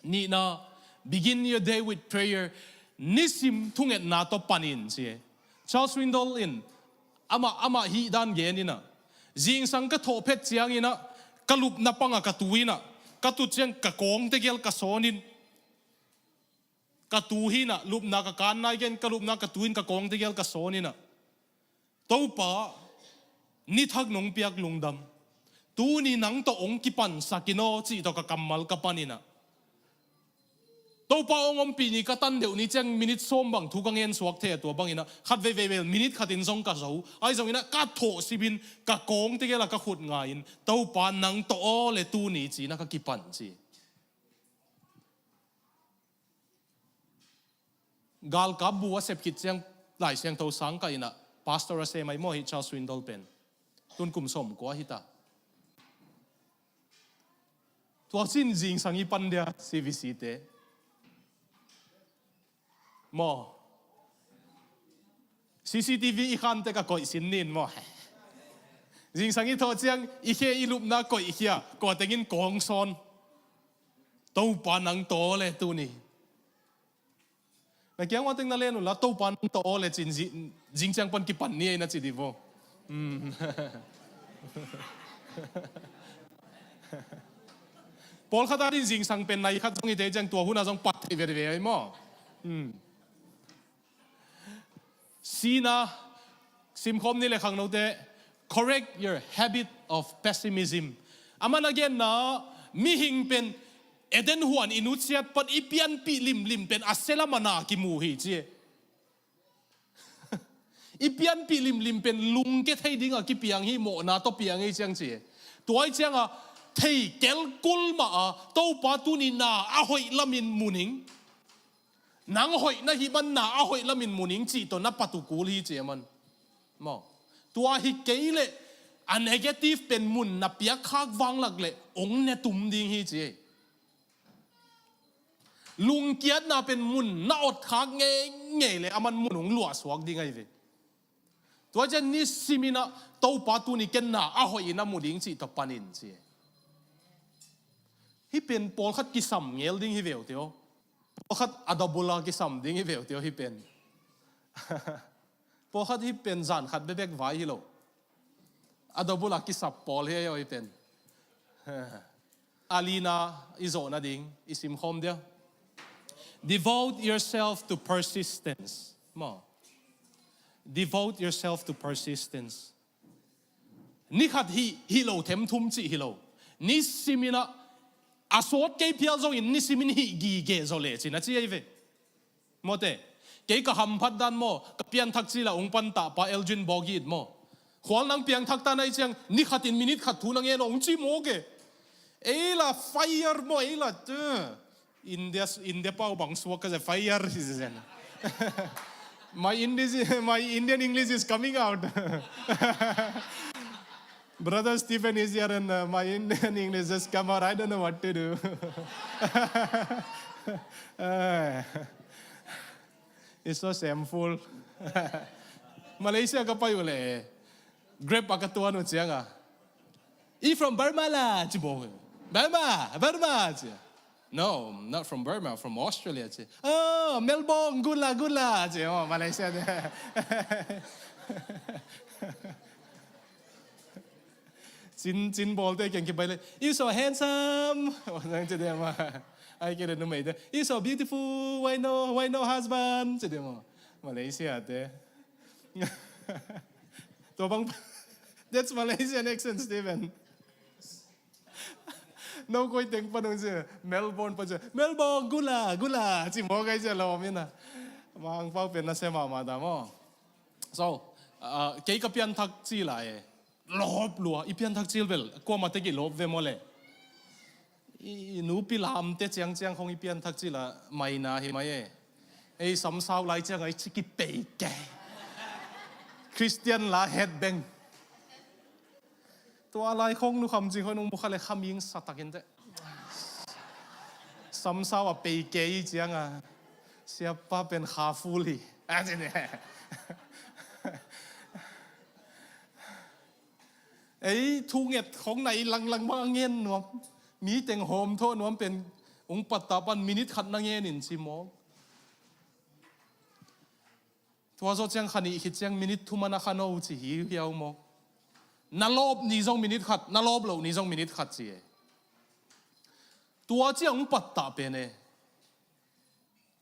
Nihna, begin your day with prayer. Nisim thungetna tawh panin ci. Charles Swindoll in amah, amah hih dan gen inah, zingsang ka thawh phet ciang inah ka lupna panga ka tu inah ka tut ciang ka kawng tegel ka sawn in. Ka tu hi inah lupna ka kan nai gen ka lupna ka tu in ka kawng tegel ka sawn inah. Topa, ni thak nong piak lungdam. Tuni nang tawh ong kipansak in aw cih tawh ka kammal ka pan inah. Topa ong ompih ni ka tan deuh ni ciang minit sawm bang thu ka ngen suak thei a tua bang inah khat veivei bel minit khatin zong ka zo. Ai zong inah ka thawh sibin ka kawng tegel a ka khut ngai in Topa nang tawh aw le tuni ci inah ka kipan ci. Galkap bu a sep khit ciang Lai Siangtho sang kah inah pastor a sem ai maw hi Charles Swindoll pen. Tun kum sawm kua hita. Tua cin zingsang i pan dia C V C te. Maw. C C T V i khante ka koih sin nin maw. Zingsang i thawh ciang i khe i lupna koih khia kua tengin kawng sawn. Topa nang tawh le tuni. Na kiang ua teng na len unla Topa nang tawh le cin zi-, zing ciang pan kipan ni ei na ci di vo. Hmm. Pawlkhat a din zingsang pen nai khat zong i te ciang tua huna zong pat thei veve ai maw. Hmm. Sina, simkhawm ni le khangnote, correct your habit of pessimism. Aman a genna mihing pen Eden huan i nutsiat pan i pianpih limlim pen a selam a na kimu hi ci. I pianpih limlim pen lungke thei dinga kipiang hi mawhna tawh piang hi ciang ci. Tuai cianga thei kelkul mah a Topa tuni na a hoih lamin muning. Nang hoih na hih man na a hoih lamin mu ning cih tawh na pat uh kul hi ci a man. Maw. Tua hi kei leh a negative pen mun na piak khak vanglak leh ong ne tum ding hi ci ei. Lungkiatna pen mun na ot khak ngeingei leh a man mun ong luahsuak ding ahi ve. Tua ciang nisimin ah Topa tuni ken na a hoih in a mu ding cih tawh panin ci. Hih pen pawlkhat kisam ngel ding hi veu teo. Pawlkhat a double a kisam ding hi veu teo hih pen. Pawlkhat hih pen zan khat bekbek vai hi lo. A double a kisap pawl hi aw hih pen. A lina i zawh nading i simkhawm dia. Devote yourself to persistence. Maw. Devote yourself to persistence. Ni khat hih, hih lo them thum cih hi lo. Nisimin ah a sawt kei phial zongin nisimin hih gige zaw le cin a ci ahi ve. Mawte, kei ka hamphat dan maw, ka pianthak cila ung pantah pa Elgin Bawgit maw. Khual nang piangthak ta na i ciang, ni khatin minit khat thu na ngen aw ung ci mawk e. Ei la fire maw, ei la, India, India pau bang suak ka zia fire si zen. My English, my Indian English is coming out. Brother Stephen is here and uh, my Indian English just come out. I don't know what to do. Uh, it's so shameful. Malaysia ka pai uh leh Grab a ka tuan uh cianga. You from Burma la? Ci bawk. Burma, Burma ci. No, not from Burma, from Australia ci. Oh, Melbourne, good la, good la ci. Oh, Malaysia. Cin, cin bawlte kiang kibai le. You so handsome. Nang ci dia ma. Ai kira numei dia. You so beautiful. Why no, why no husband? Ci dia ma. Malaysia te. Tua bang, that's Malaysian accent, Stephen. No koi teng pa nung ci, Melbourne pa ci, Melbourne, gula, gula, ci maw kai ci a lawm ina. Mangpau pen na se mahmah ta maw. So, uh, kei ka pianthak ci lai e. Lawp lua, i pianthak cil bel, kuamah tek i lawp ve maw le. I, i nupi lamte ciangciang khong i pianthak cila maina hi mai e. Ei samsau lai cianga i ci kipei kei. Christian la het beng. Tua lai khong nukham cing khong nung bukha le khaming satakin te. Samsau a pei kei cianga. Siapa pen kha ful hi. A ci ne. Ei, thunget khong nai langlang mah a ngen nuam. Mi teng hawm thawh nuam pen ung pattah pan minit khat na ngen in ci mawk. Tua zawh ciang kha nih khit ciang minit thum a na kha no ci hi hiau mawk. Na lawp ni zong minit khat, na lawp loh ni zong minit khat ci e. Tua ciang ung pattah pen e.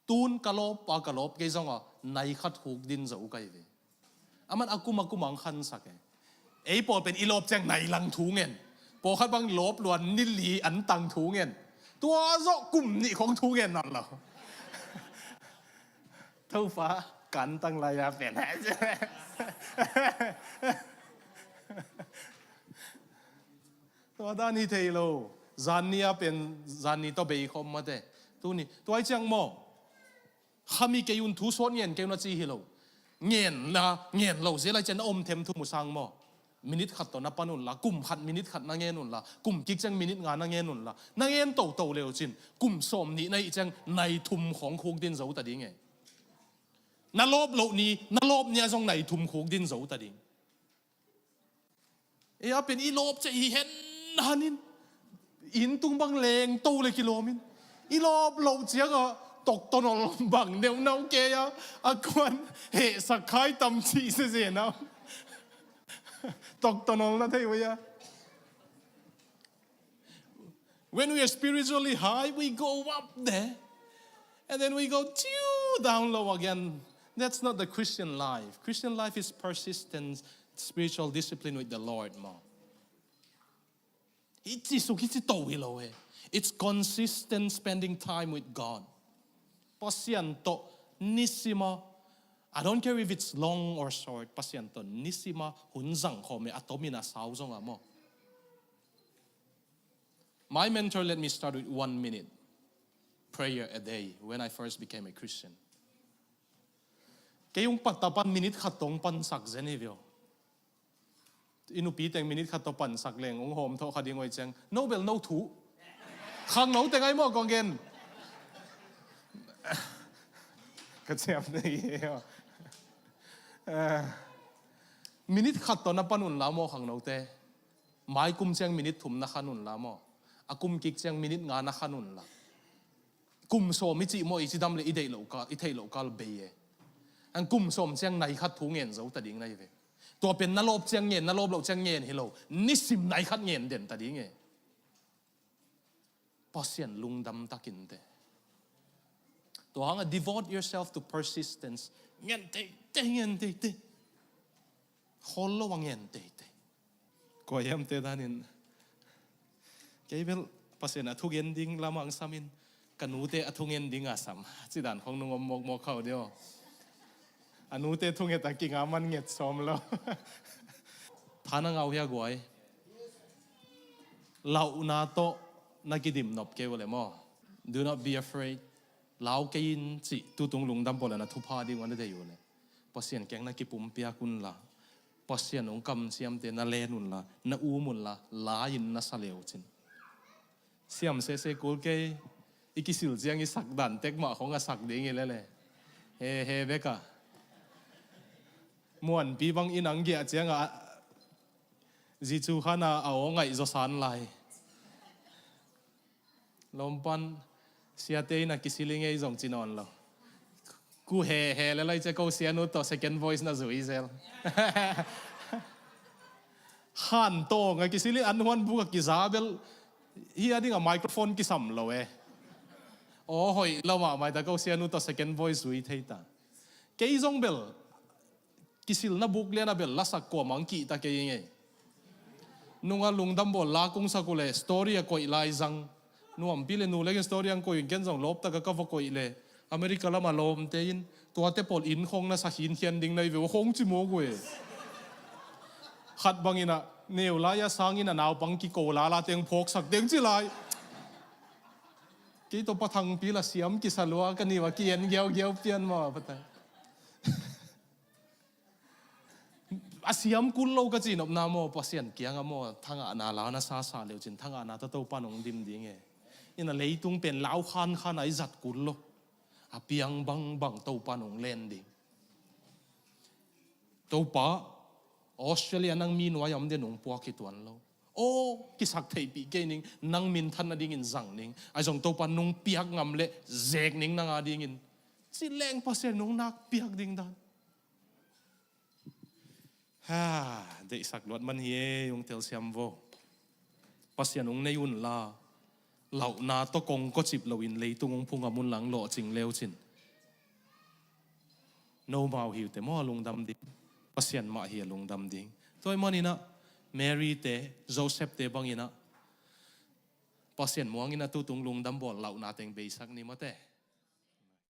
Tun ka lawp pa ka lawp kei zonga nai khat huk din zo uh kai ve. Aman a kum a kum ang khansak e. Ei pawl pen i lawp ciang nai lang thu ngen. Pawlkhat bang lawp luan nili an tang thu ngen. Tua zawh kum nih khong thu ngen nan lo. Topa kan tang lai a pen. Tua dan hi thei lo. Zanni a pen zanni tawh bei khawm mate. Tuni, tuai ciang maw. Khami kei un thu sawt ngen kei un a ci hi lo. Ngen la, ngen lo, zia lai cian na om them thu mu sang maw. Minit khat tawh na pan un la, kum khat minit khat na ngen un la, kum kik ciang minit nga na ngen un la. Na ngen toto leu cin, kum sawm nih na ih ciang nai thum khawng khuk din zo ta ding e. Na lawp loh ni, na lawp ni a zong nai thum khuk din zo ta ding. Ei a pen i lawp ciah i hen hanin inn tung bang leng to le kilawmin i lawp loh ciangah toktonol bang deuh nau kei a a kuan hehsak khai tam cih se zen a toktonol na thei uh a. When we are spiritually high, we go up there. And then we go chew down low again. That's not the Christian life. Christian life is persistent spiritual discipline with the Lord. Maw. Hici suk, hici to hi lo e. It's consistent spending time with God. Pasian tawh nisima. I don't care if it's long or short. Pasian tawh nisima hun zang khawm e a tomin a sau zong a maw. My mentor let me start with one minute. prayer a day when I first became a Christian. Kei hong pat ta pan minit khat tawh hong pansak zen hi vio. I nupi teng minit khat tawh pansak leng hong hawm thawh kha ding oi ciang. No bel no thu. Khangno teng ai maw kong gen. Ka ciam nei hi. Eh, minit khat tawh na pan unla maw khangnote. Mai kum ciang minit thum na khan unla maw. A kum kik ciang minit nga na khan unla. Kum sawm i cih maw i cidam le i deih loh kal, i theih loh kal bei e. Ang kum sawm ciang nai khat thu ngen zo ta ding na hi ve. Tua pen na lawp ciang ngen, na lawp loh ciang ngen hi lo. Nisim nai khat ngen den ta ding e. Pasian lungdam takin te. Tua hanga devote yourself to persistence. Ngen teitei, ngen teitei. Khol lo a ngen teitei. Kua hiamte danin. Kei bel Pasian a thugen ding lamah ang samin. Ka nute a thungen ding a sam. Cidan khong nung om mawkmawk khau deuh. A nute thunget a kinga man nget sawm lo. Tha na ngau hia guai. Lauhna tawh na kidim nop kei uh le maw. Do not be afraid. Lau kei in cih tutung lungdam bawl a na thupha ding uh a na dei uh le. Pasian kiang na kipumpiak unla. Pasian hong kamciamte na len unla. Na um unla. La in na sa leu cin. Siam sese kul kei. I kisil ciang i sak dan tek mah khong a sak ding i lele. He he beka. Muanpi bang in ang giah ciang a. Zicu khana a aw ngaih zawsan lai. Lawmpan siate in a kisiling ei zong ci nawn lo. Ku he he le lai cia ko sianu tawh second voice na zui zel. Han tawng a kisiling an huan buk a kiza bel hi a ding a microphone kisam lo e. Aw hoih lo mahmah ta ko sianu tawh second voice zui thei ta. Kei zong bel kisilna buk lian a bel lasak kuamah ang kihta kei ngei. Nunga lungdam bawl la kungsak uh le story a koih lai zang. Nuampi le nu lekin story ang koih in ken zong lawptaka ka va koih le America lama lawmte in tuate pawl in khong na sa khinkhian ding nai ve uh khong ci mawk uh e. Khat bangin a neu lai a sangin a naupang kiko lala teng phawksak teng ci lai. Kei tawh pathangpi la siam kisa lua ka niu a ki-en giaugiau pian maw patai. A siam kul lo ka cihnopna maw Pasian kianga maw thangahna la na sasa leucin thangahna ta Topa nong dim ding e. Ina leitung pen lau khankhan a i zat kul lo. A piang bangbang Topa nong len ding. Topa Australia nang mi nuai am dia nong puak hi tuan lo. Aw kisak theihpih kei ning nang minthan nadingin zang ning. Ai zong Topa nong piak ngam le zek ning nang adingin. Ci leng Pasian nong nak piak ding dan. Ha, deihsak luat man hi e, ung telsiam vo. Pasian ung nei unla, lauhna tawh kongkocip loin leitung ung phungam unla ang lawhcing leucin. No mau hiute maw a lungdam ding. Pasian mah hi a lungdam ding. Tua i maninah, Mary te, Joseph te banginah. Pasian muanginah tutung lungdam bawl lauhna teng beisak ni mawte.